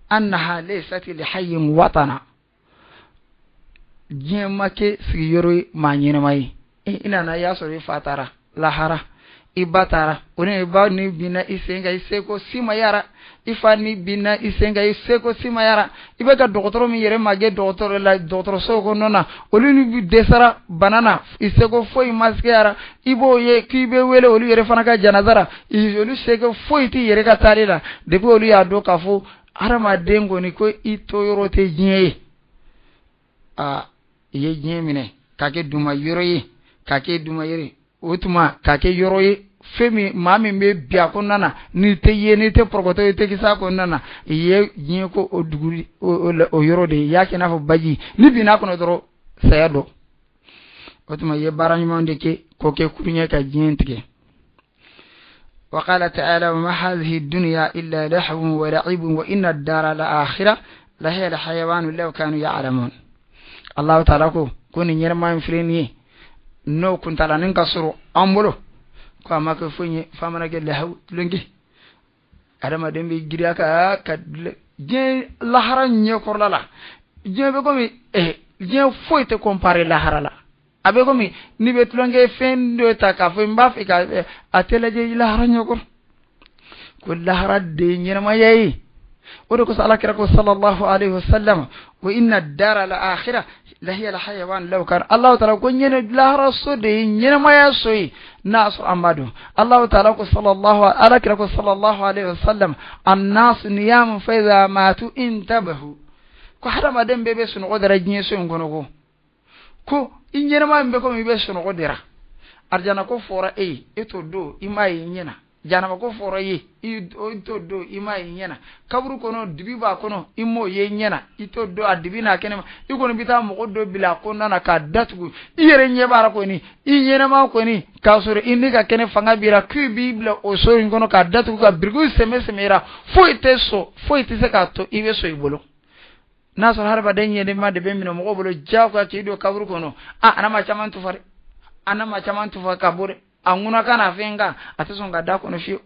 annaha laysat li hayyin watana, diɲɛ ma kɛ sigiyɔrɔ ye maa ɲɛnama ye. I nana i y'a sɔrɔ i fa taara lahara, i ba taara, o ni i ba ni binna i sen kan, i seko si ma yara, i fa ni binna i sen kan, i seko si ma yara. I bɛ ka dɔgɔtɔrɔ min yɛrɛ ma gɛn dɔgɔtɔrɔ la, dɔgɔtɔrɔso kɔnɔna na, olu ni dɛsɛra bana na, i seko foyi ma se yara. I b'o ye k'i bɛ wele olu yɛrɛ fana ka janaza la, olu seko foyi t'i yɛrɛ ka taali la. Depuis olu y'a dɔn k'a fɔ hadamaden kɔni ko i to yɔrɔ tɛ diɲɛ ye, aa i ye diɲɛ minɛ k'a kɛ duma yɔrɔ ye, k'a kɛ duma yɔrɔ ye, o tuma k'a kɛ yɔrɔ ye fɛn min maa min bɛ bi a kɔnɔna na, n'i tɛ ye, n'i tɛ pɔrɔkɔtɔ, i tɛ kisa a kɔnɔna na, i ye diɲɛ ko o dugu o yɔrɔ de ye, i y'a kɛ i n'a fɔ baji, n'i binna a kɔnɔ dɔrɔn saya dɔn. O tuma i ye baara ɲuman de kɛ k'o kɛ kurun ye ka diɲɛ tigɛ. وقال تعالى وما هذه الدنيا إلا لهو ولعب وإن الدار الآخرة لهي الحيوان لو كانوا يعلمون. الله تعالى ko ko nin ɲɛnɛma in filɛ nin ye, n'o kuntalanin ka sɔrɔ an bolo, ko a ma kɛ foyi ye f'a mana kɛ lahaw tulonkɛ. Adamaden bɛ giriya ka diɲɛ lahara ɲɛkɔrɔla la, diɲɛ bɛ komi diɲɛ foyi tɛ comparer lahara la. A bɛ komi n'i bɛ tulonkɛ fɛn dɔ ta k'a fɔ n b'a fɛ ka a tɛ lajɛ lahara ɲɛkɔrɔ, ko lahara de ye ɲɛnamaya ye. O de kosɔn Ala kira ko sallallahu alayhi wa sallam wa inna dara la akhirah la hiya al hayawan law kan. Allah ta'ala ko ɲɛnɛ lahara so de ye ɲɛnamaya so ye, n'a sɔrɔ an b'a dɔn. Allah ta'ala ko sallallahu, Ala kira ko sallallahu alayhi wa sallam annas niyamun fa idha matu intabahu, ko hadamaden bɛɛ bɛ sunɔgɔ dara diɲɛ so in kɔnɔ, ko i ɲɛnama min bɛ komi i bɛ sunɔgɔ dara. Arijana ko fɔra e ye, e t'o don, i m'a ye i ɲɛna. Janaba ko fɔra i ye, i t'o don, i m'a ye i ɲɛna. Kaburu kɔnɔ dibi b'a kɔnɔ, i m'o ye i ɲɛna, i t'o don a dibi n'a kɛnɛma. I kɔni bɛ taa mɔgɔ dɔ bila a kɔnɔna na k'a datugu, i yɛrɛ ɲɛ b'a la kɔni, i ɲɛnama kɔni, k'a sɔrɔ i ni ka kɛnɛ fanga b'i la, k'i b'i bila o so in kɔnɔ k'a datugu ka birikiw sɛmɛ sɛmɛ i la, foyi tɛ sɔn, foyi tɛ se k'a to i bɛ so i bolo. N'a sɔrɔ hadamaden ɲɛnama de bɛ minɛ mɔgɔw bolo diyagoya k'i don kaburu kɔnɔ, a n'a ma caman tufa dɛ, a n'a ma caman tufa ka bɔ dɛ, a ŋuna ka na fɛn kan, a tɛ sɔn ka da kɔnɔ fiyewu.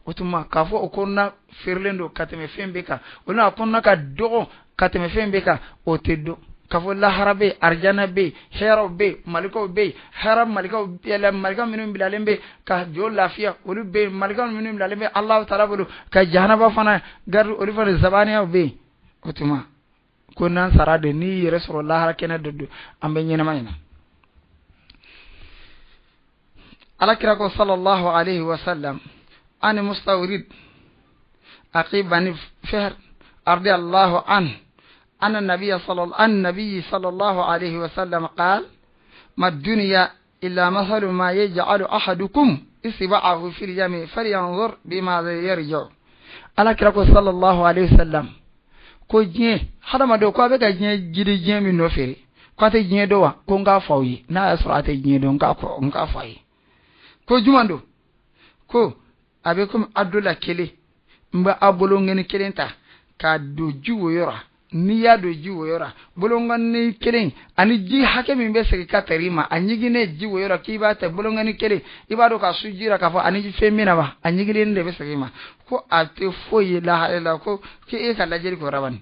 O tuma k'a fɔ o kɔnɔna feerelen don ka tɛmɛ fɛn bɛɛ kan, o n'a kɔnɔna ka dɔgɔ ka tɛmɛ fɛn bɛɛ kan, o tɛ dɔn. K'a fɔ lahara bɛ yen, arijana bɛ yen, hɛrɛw bɛ yen, malikaw bɛ yen, hɛrɛ malikaw malika minnu bilalen bɛ ka jɔ lafiya olu bɛ yen, malika minnu bilalen bɛ Alahu taala bolo ka jahanaba fana garde olu fana zabaniyaw bɛ yen. O tuma ko n'an sara de, n'i yɛrɛ sɔrɔ lahara kɛnɛ dɔ don, an bɛ ɲɛnama in na. Ala kira ko sallallahu alayhi wa sallam ani mustawrid aqi bani fihr radiyallahu anhu anna nabiyya sallallahu alayhi wa sallam qala ma dunya illa mathalu ma yaj'alu ahadukum isba'ahu fil yami falyanzur bima yarji'u. Ala kira ko sallallahu alayhi wa sallam ko diɲɛ hadamadenw ko a bɛ ka diɲɛ jiri diɲɛ min nɔfɛ, ko a tɛ diɲɛ dɔn wa? Ko n k'a fɔ aw ye, n'a y'a sɔrɔ a tɛ diɲɛ dɔn, n k'a fɔ a ye. Ko jumɛn don? Ko a bɛ komi a dɔ la kelen, n bɛ a bolonkɔni kelen ta k'a don ji woyɔ la, n'i y'a don ji woyɔ la, bolonkɔni kelen ani ji hakɛ min bɛ segin ka tɛrɛ i ma, a ɲiginnen ji woyɔ la k'i b'a ta bolonkɔni kelen, i b'a dɔn k'a su ji la k'a fɔ ani fɛn min na wa, a ɲiginnen de bɛ segin i ma. Ko a tɛ foyi ye lahara la, ko k'e ka lajɛli k'o rabani.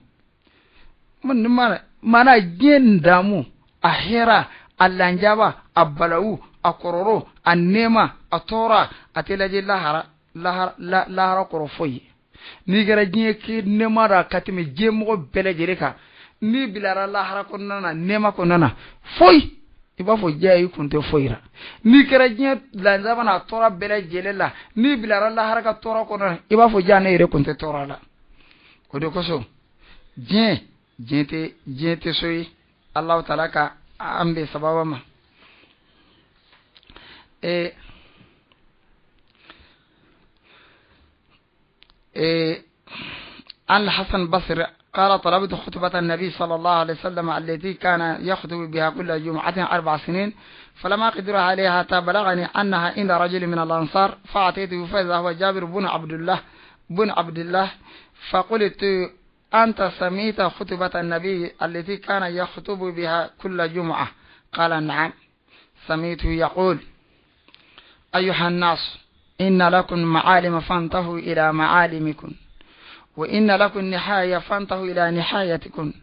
Mana diɲɛ damu, a hɛrɛ, a lanjaba, a balawu, a kɔrɔrɔ, a nɛɛma, a tɔɔrɔ, a tɛ lajɛ lahara lahara kɔrɔ foyi ye. N'i kɛra diɲɛ k'i nɛɛma la ka tɛmɛ diɲɛ mɔgɔ bɛɛ lajɛlen kan, n'i bilara lahara kɔnɔna na, nɛɛma kɔnɔna na, foyi, i b'a fɔ diya i kun tɛ foyi la. N'i kɛra diɲɛ lanjaba n'a tɔɔrɔ bɛɛ lajɛlen la, n'i bilara lahara ka tɔɔrɔ kɔnɔna na, i b'a fɔ diya ne yɛrɛ kun tɛ tɔɔrɔ la. O de kosɔn diɲɛ tɛ so ye. Alahu taala ka an bɛn sababa ma. Al Hasan Basri قال طلبت خطبة النبي صلى الله عليه وسلم التي كان يخطب بها كل جمعة 4 سنين، فلما قدر عليها حتى بلغني أنها عند رجل من الأنصار، فأتيته فإذا هو جابر بن عبد الله، فقلت أنت سميت خطبة النبي التي كان يخطب بها كل جمعة؟ قال نعم، سميته يقول أيها الناس، إن لكم معالم فانتهوا إلى معالمكم، وإن لكم نهاية فانتهوا إلى نهايتكم،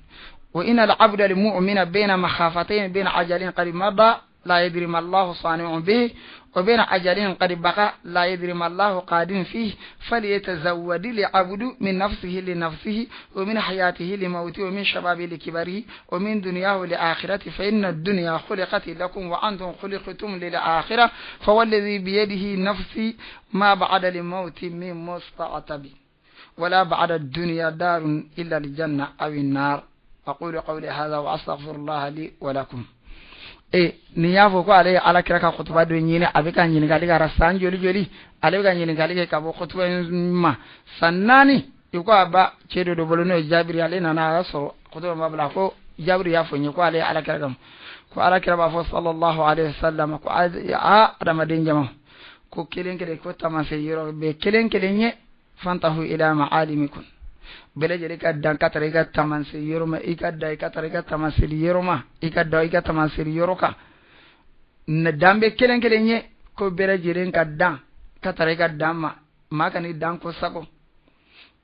وإن العبد المؤمن بين مخافتين، بين عجل قد مضى لا يدري ما الله صانع به، وبين عجل قد بقى لا يدري ما الله قادم فيه، فليتزود العبد من نفسه لنفسه، ومن حياته لموته، ومن شبابه لكبره، ومن دنياه لآخرته، فإن الدنيا خلقت لكم وأنتم خلقتم للآخرة، فوالذي بيده نفسي ما بعد الموت من مستعتب، ولا بعد الدنيا دار إلا الجنة أو النار. أقول قولي هذا وأستغفر الله لي ولكم. Nin y'a fɔ ko ale ye ala kira ka kutuba dɔ ɲini, a bɛ ka ɲininkali kɛ san joli joli, ale bɛ ka ɲininkali kɛ ka bɔ kutuba in ma san 4. I ko a ba cɛ dɔ bolo n'o ye Jabiri, ale nana a y'a sɔrɔ kutuba ma bila, ko Jabiri y'a fɔ n ye ko ale ye ala kira ka, ko ala kira b'a fɔ sallallahu alaihi wasallam ko a adamaden jama ko kelen kelen ko tamasen yɔrɔ bɛɛ kelen kelen ye, fantahu ila ma'alimikum, bɛɛ lajɛlen ka dan ka tara i ka tamasen yɔrɔ ma, i ka da i ka tara i ka tamaseli yɔrɔ ma, i ka da i ka tamaseli yɔrɔ kan, dan bɛ kelen kelen ye, ko bɛɛ lajɛlen ka dan ka tara i ka dan ma, maa kan'i dan ko sago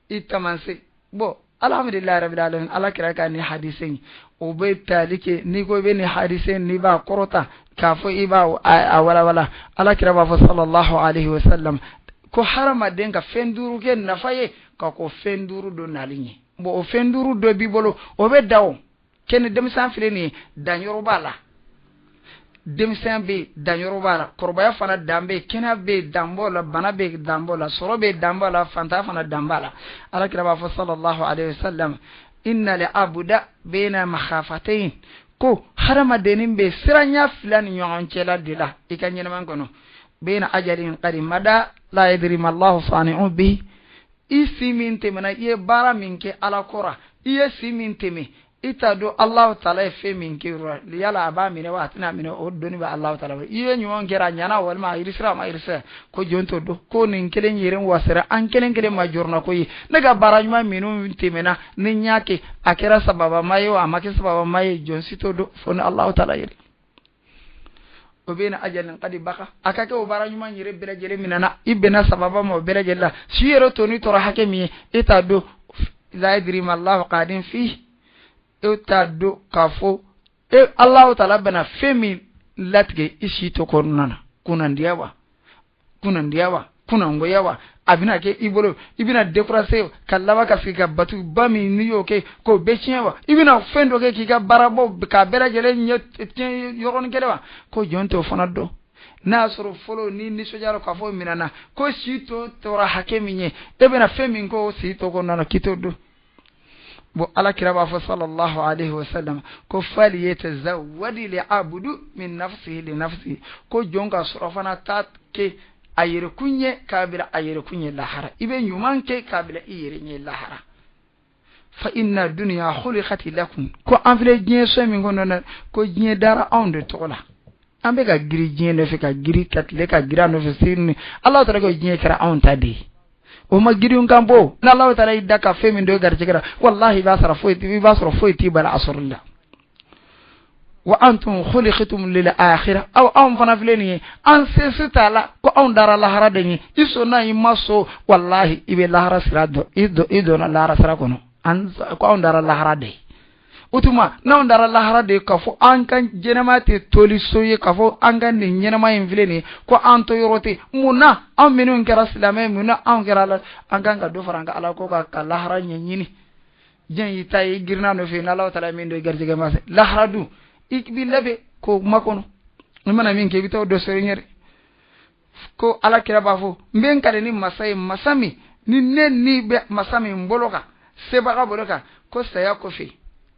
i tamase. Bon, alhamdulillahi rabbil alamin, ala kira ka ni hadise in o bɛ tali kɛ, n'i ko i bɛ nin hadise n'i b'a kɔrɔta k'a fɔ i b'a a walawala, ala kira b'a fɔ sallallahu alaihi wa sallam ko hadamaden ka fɛn 5 kɛ nafa ye ka ko fɛn 5 dɔ nali ɲɛ. Bon, o fɛn 5 dɔ b'i bolo, o bɛ da o kɛ ni denmisɛn filɛ nin ye, danyɔrɔ b'a la, denmisɛn bɛ yen danyɔrɔ b'a la, kɔrɔbaya fana dan bɛ yen, kɛnɛya bɛ yen dan b'o la, bana bɛ yen dan b'o la, sɔrɔ bɛ yen dan b'o la, fantanya fana dan b'a la. Ala kira b'a fɔ sallallahu alaihi wasallam inna al-abda bayna makhafatayn, ko hadamadennin bɛ siranya 2 ni ɲɔgɔn cɛla de la i ka ɲɛnamaya kɔnɔ, bayna ajalin qad mada la yadri ma Allahu sani'un bihi, i si min tɛmɛna, i ye baara min kɛ ala kɔrɔ, i ye si min tɛmɛ, i t'a dɔn Allahu taala ye fɛn min kɛ yala a b'a minɛ wa a tɛna minɛ, o dɔnni bɛ Allahu taala bolo. I ye ɲuman kɛra a ɲɛna walima a yirisira a ma yirisira, ko jɔn t'o dɔn, ko nin kelen yɛrɛ wasara an kelen kelen ma jɔrɔna ko ye, ne ka baara ɲuman minnu tɛmɛna ni n y'a kɛ a kɛra sababama ye o a ma kɛ sababama ye, jɔn si t'o dɔn fo ni Allahu taala yɛrɛ. O bɛ na ajalin qad baqa, a ka kɛ o baara ɲuman yɛrɛ bɛɛ lajɛlen minɛna, i bɛnna sababa ma o bɛɛ lajɛlen la, si yɛrɛ tɔ ni tora hakɛ min ye e t'a dɔn, la yadri ma Allahu qadin fihi, e t'a dɔn k'a fɔ e Allahu taala bɛna fɛn min latigɛ i si tɔ kɔnɔna na, kunnandiya wa kunnangoya wa, a bɛna kɛ i bolo, i bɛna découragé ka laban ka sigi ka batuba min n'i y'o kɛ k'o bɛɛ tiɲɛ wa, i bɛna fɛn dɔ kɛ k'i ka baara bɔ k'a bɛɛ lajɛlen ɲɛ tiɲɛ yɔrɔnin kelen wa, ko jɔn t'o fana dɔn. N'a y'a sɔrɔ fɔlɔ ni nisɔndiyara k'a fɔ minɛna ko si tɔ tora hakɛ min ye, e bɛna fɛn min k'o si tɔ kɔnɔna na k'i t'o dɔn. Bon, ala kira b'a fɔ sallallahu alaihi wasallam ko fali yatazawwadi li abdu min nafsihi li nafsihi, ko jɔn ka sɔrɔ fana ta kɛ a yɛrɛkun ye k'a bila a yɛrɛkun ye lahara, i bɛ ɲuman kɛ k'a bila i yɛrɛ ɲɛ lahara. Fa inna dunya khuliqat lakum, ko an filɛ diɲɛ so min kɔnɔ na, ko diɲɛ dara anw de tɔgɔ la, an bɛ ka giri diɲɛ nɔfɛ, ka giri ka tile ka giri a nɔfɛ sini, Ala taala ko diɲɛ kɛra anw ta de ye, o ma girin kan bɔ, n'Ala taala y'i da ka fɛn min don i garijɛgɛ la, walahi i b'a sɔrɔ foyi i b'a sɔrɔ foyi t'i bali a sɔrɔli la. Wa antum khuliqtum lil akhirah, aw anw fana filɛ nin ye, an sese t'a la ko anw dara lahara de ɲɛ, i sɔnna i ma sɔn, walahi i bɛ lahara sira dɔn, i donna lahara sira kɔnɔ, an ko anw dara lahara de ye. O tuma n'anw dara lahara de k'a fɔ an ka ɲɛnɛmaya tɛ toli so ye, k'a fɔ an ka nin ɲɛnɛmaya in filɛ nin ye ko an to yɔrɔ tɛ, mun na anw minnu kɛra silamɛ ye, mun na anw kɛra ala, an kan ka dɔ fara an ka ala ko kan ka lahara ɲɛɲini. Diɲɛ y'i ta ye, i girinna nɔfɛ, n'Ala taala min don i garijɛgɛ ma se, lahara dun i b'i labɛn k'o makɔnɔ, i mana min kɛ i bɛ taa o dɔ sɔrɔ i ɲɛ. Ko ala kira b'a fɔ n bɛ n kale ni masa ye, masa min ni ne ni bɛ masa min bolo kan, sebaga bolo kan, ko saya kɔfɛ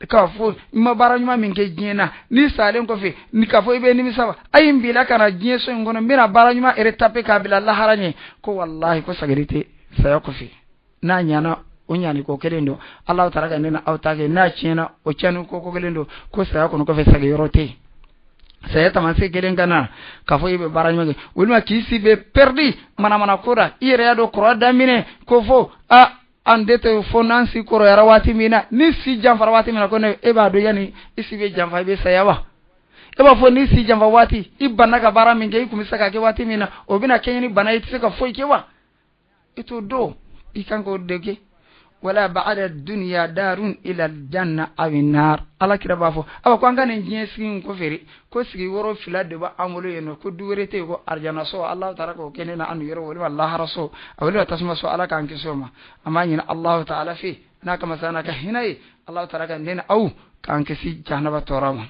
k'a fɔ i ma baara ɲuman min kɛ diɲɛ na, n'i salen kɔfɛ ni k'a fɔ i bɛ nimisa wa, a ye n bila ka na diɲɛ so in kɔnɔ, n bɛna baara ɲuman yɛrɛ tape k'a bila lahara ɲɛ, ko walahi ko sagiri tɛ saya kɔfɛ, n'a ɲana o ɲani ko kelen don. Ala taala ka ne na aw ta kɛ, n'a tiɲɛna o tiɲɛni ko kelen don, ko saya kɔni kɔfɛ segin yɔrɔ tɛ yen. Saya tamasen kelen ka na k'a fɔ i bɛ baara ɲuman kɛ, walima k'i si bɛ pɛridi manamana ko la, i yɛrɛ y'a dɔn kɔrɔ daminɛ ko fo a an de tɛ fo n'an si kɔrɔyara waati min na, ni si janfara waati min na, ko ne e b'a dɔn yanni i si bɛ janfa i bɛ saya wa? E b'a fɔ ni si janfa waati i banna ka baara min kɛ, i tun bɛ se ka kɛ waati min na, o bɛna kɛɲɛ ni bana ye, i tɛ se ka foyi kɛ wa? I t'o dɔn, i kan k'o de kɛ. Wala ba'da dunya darun ila aljanna aw nar. Ala kira b'a fɔ awa ko an ka nin diɲɛ sigi in kɔfɛ, ko sigi yɔrɔ fila de b'an bolo yen nɔ, ko du wɛrɛ tɛ yen, ko arijana so, Alahu taala k'o kɛ ne na an yɔrɔ, walima lahara so, a walima tasuma so, Ala k'an kisi o ma. An b'a ɲini Alahu taala fɛ n'a kama sa n'a ka hinɛ ye, Alahu taala ka ne ni aw k'an kisi jahanaba tɔɔrɔ ma.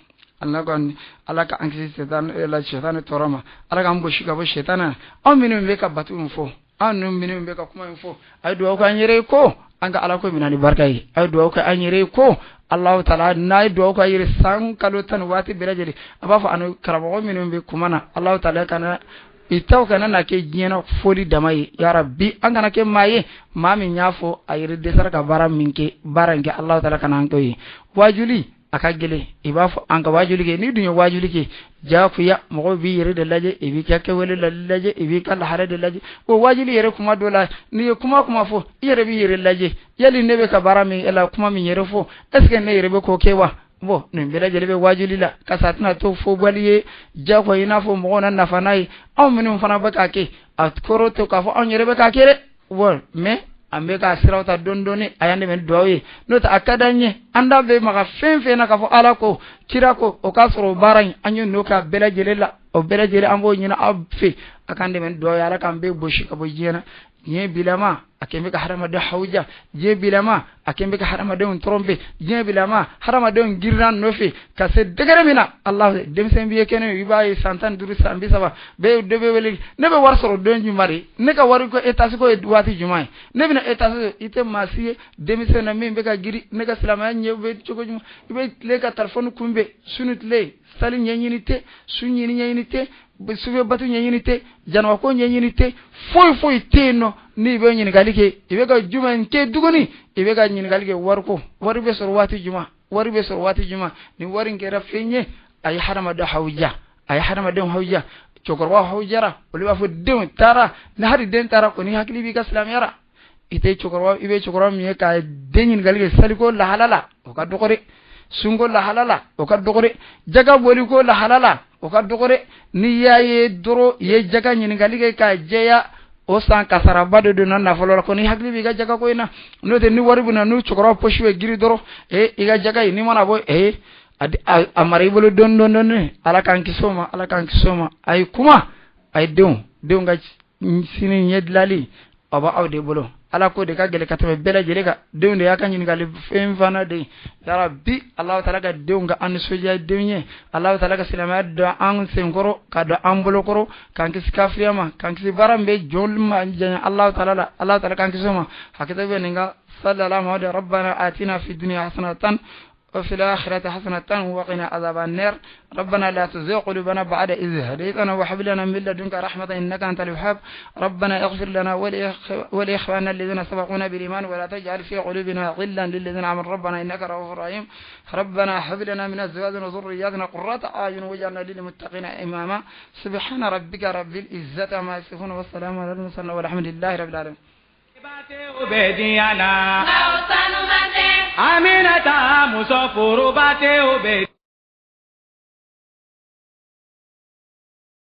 Ala ka an kisi sɛtanɛ tɔɔrɔ ma, Ala k'an gosi ka bɔ sɛtanɛ na. Anw minnu bɛ ka bato in fɔ, anw minnu bɛ ka kuma in fɔ, a ye dugawu k'an yɛrɛ ye ko an ka Ala ko minɛ ni barika ye. A ye dugawu kɛ an yɛrɛ ye ko Alahu taala n'a ye dugawu k'an yɛrɛ san kalo 10 waati bɛɛ lajɛlen, a b'a fɔ ani karamɔgɔ minnu bɛ kuma na, Alahu taala kana i taw kana na kɛ diɲɛ foli dama ye. Ya Rabbi, an kana kɛ maa ye maa min y'a fɔ a yɛrɛ dɛsɛra ka baara min kɛ, baara in kɛ Alahu taala kana an k'o ye. Wajuli a ka gɛlɛn, i b'a fɔ an ka wajuli kɛ, n'i dun ye wajuli kɛ jagoya mɔgɔw b'i yɛrɛ de lajɛ, i b'i ka kɛwale lajɛ, i b'i ka lahara de lajɛ. O wajuli yɛrɛ kuma dɔ la, n'i ye kuma fɔ, i yɛrɛ b'i yɛrɛ lajɛ, yali ne bɛ ka baara min la, kuma min yɛrɛ fɔ, est ce que ne yɛrɛ bɛ k'o kɛ wa? Bon, nin bɛɛ lajɛlen bɛ wajuli la, karisa tɛna to fɔbali ye jagoya i n'a fɔ mɔgɔw na nafa n'a ye. Anw minnu fana bɛ k'a kɛ, a kɔrɔ tɛ k'a fɔ anw yɛrɛ bɛ k'a kɛ dɛ, bon mais an bɛ ka siraw ta dɔɔni dɔɔni, a y'an dɛmɛ dugawu ye, n'o tɛ a ka d'an ye an da bɛ maga fɛn fɛn na k'a fɔ Ala ko kira ko, o k'a sɔrɔ o baara in an ye n'o k'a bɛɛ lajɛlen la, o bɛɛ lajɛlen an b'o ɲini aw fɛ, a k'an dɛmɛ dugawu ye, Ala k'an bɛɛ gosi ka bɔ diɲɛ na. Diɲɛ bilama a kɛn bɛ ka hadamaden hawuja, diɲɛ bilama a kɛn bɛ ka hadamadenw tromper, diɲɛ bilama hadamadenw girinna nɔfɛ ka se degré min na. Allah, denmisɛn b'i ye kɛnɛ, i b'a ye san 15 san 30 bɛɛ dɔ bɛ wele, ne bɛ wari sɔrɔ don jumɛn de, ne ka wari ko étage ko ye waati jumɛn ye, ne bɛna étage, i tɛ maa si ye denmisɛn na min bɛ ka giri ne ka silamɛya ɲɛ bɛ cogo jumɛn, i bɛ tile ka téléphone kunbɛn su ni tile, sali ɲɛɲini tɛ, su ɲini ɲɛɲini tɛ, sufɛ batu ɲɛɲini tɛ, janaba ko ɲɛɲini tɛ, foyi foyi tɛ yen nɔ. N'i bɛ ɲininkali kɛ, i bɛ ka jumɛn kɛ tuguni? I bɛ ka ɲininkali kɛ wariko, wari bɛ sɔrɔ waati jumɛn, wari bɛ sɔrɔ waati jumɛn? Ni wari in kɛra fɛn ye, a ye hadamaden hawuja, a ye hadamadenw hawuja, cɛkɔrɔba hawujara, olu b'a fɔ denw taara, ni hali den taara kɔni hakili b'i ka silamɛya la. I tɛ cɛkɔrɔba, i bɛ cɛkɔrɔba min ye ka den ɲininkali kɛ saliko lahala la, o ka dɔgɔ dɛ, sunko lahala la, o ka dɔgɔ dɛ, jaga boliko lahala la, o ka dɔgɔ dɛ. N'i y'a ye dɔrɔn i ye jaga ɲininkali kɛ k'a jɛya, o san kasaraba de donna nafolo la, kɔni hakili b'i ka jaga ko in na. N'o tɛ ni wari bɛ na, n'u cɛkɔrɔba poche bɛ giri dɔrɔn, i ka jaga in n'i mana bɔ, a mara i bolo dɔɔni dɔɔni dɔɔni. Ala k'an kisi o ma, Ala k'an kisi o ma. A ye kuma, a ye denw ka sini ɲɛ dilanli, a b'aw de bolo. Ala ko de ka gɛlɛn ka tɛmɛ bɛɛ lajɛlen kan. Denw de y'a ka ɲininkali fɛn fana de ye. Ya Rabbi, Alahu taala ka denw ka an nisɔndiya denw ye, Alahu taala ka silamɛya don an senkɔrɔ, ka don an bolokɔrɔ, k'an kisi kafiriya ma, k'an kisi baara min bɛ jɔn ma janya Alahu taala la, Alahu taala k'an kisi o ma. Hakɛto bɛ nin kan. Sallallahu alaihi wa rabbana atina fi dunya hasanatan وفي الآخرة حسنة وقنا عذاب النار. ربنا لا تزغ قلوبنا بعد إذ هديتنا وهب لنا من لدنك رحمة إنك أنت الوهاب. ربنا اغفر لنا ولإخواننا الذين سبقونا بالإيمان ولا تجعل في قلوبنا غلا للذين آمنوا ربنا إنك رؤوف رحيم. ربنا هب لنا من أزواجنا وذرياتنا قرة أعين واجعلنا للمتقين إماما. سبحان ربك رب العزة عما يصفون والسلام على المرسلين والحمد لله رب العالمين. Aminata muso furuba tɛ o bɛ.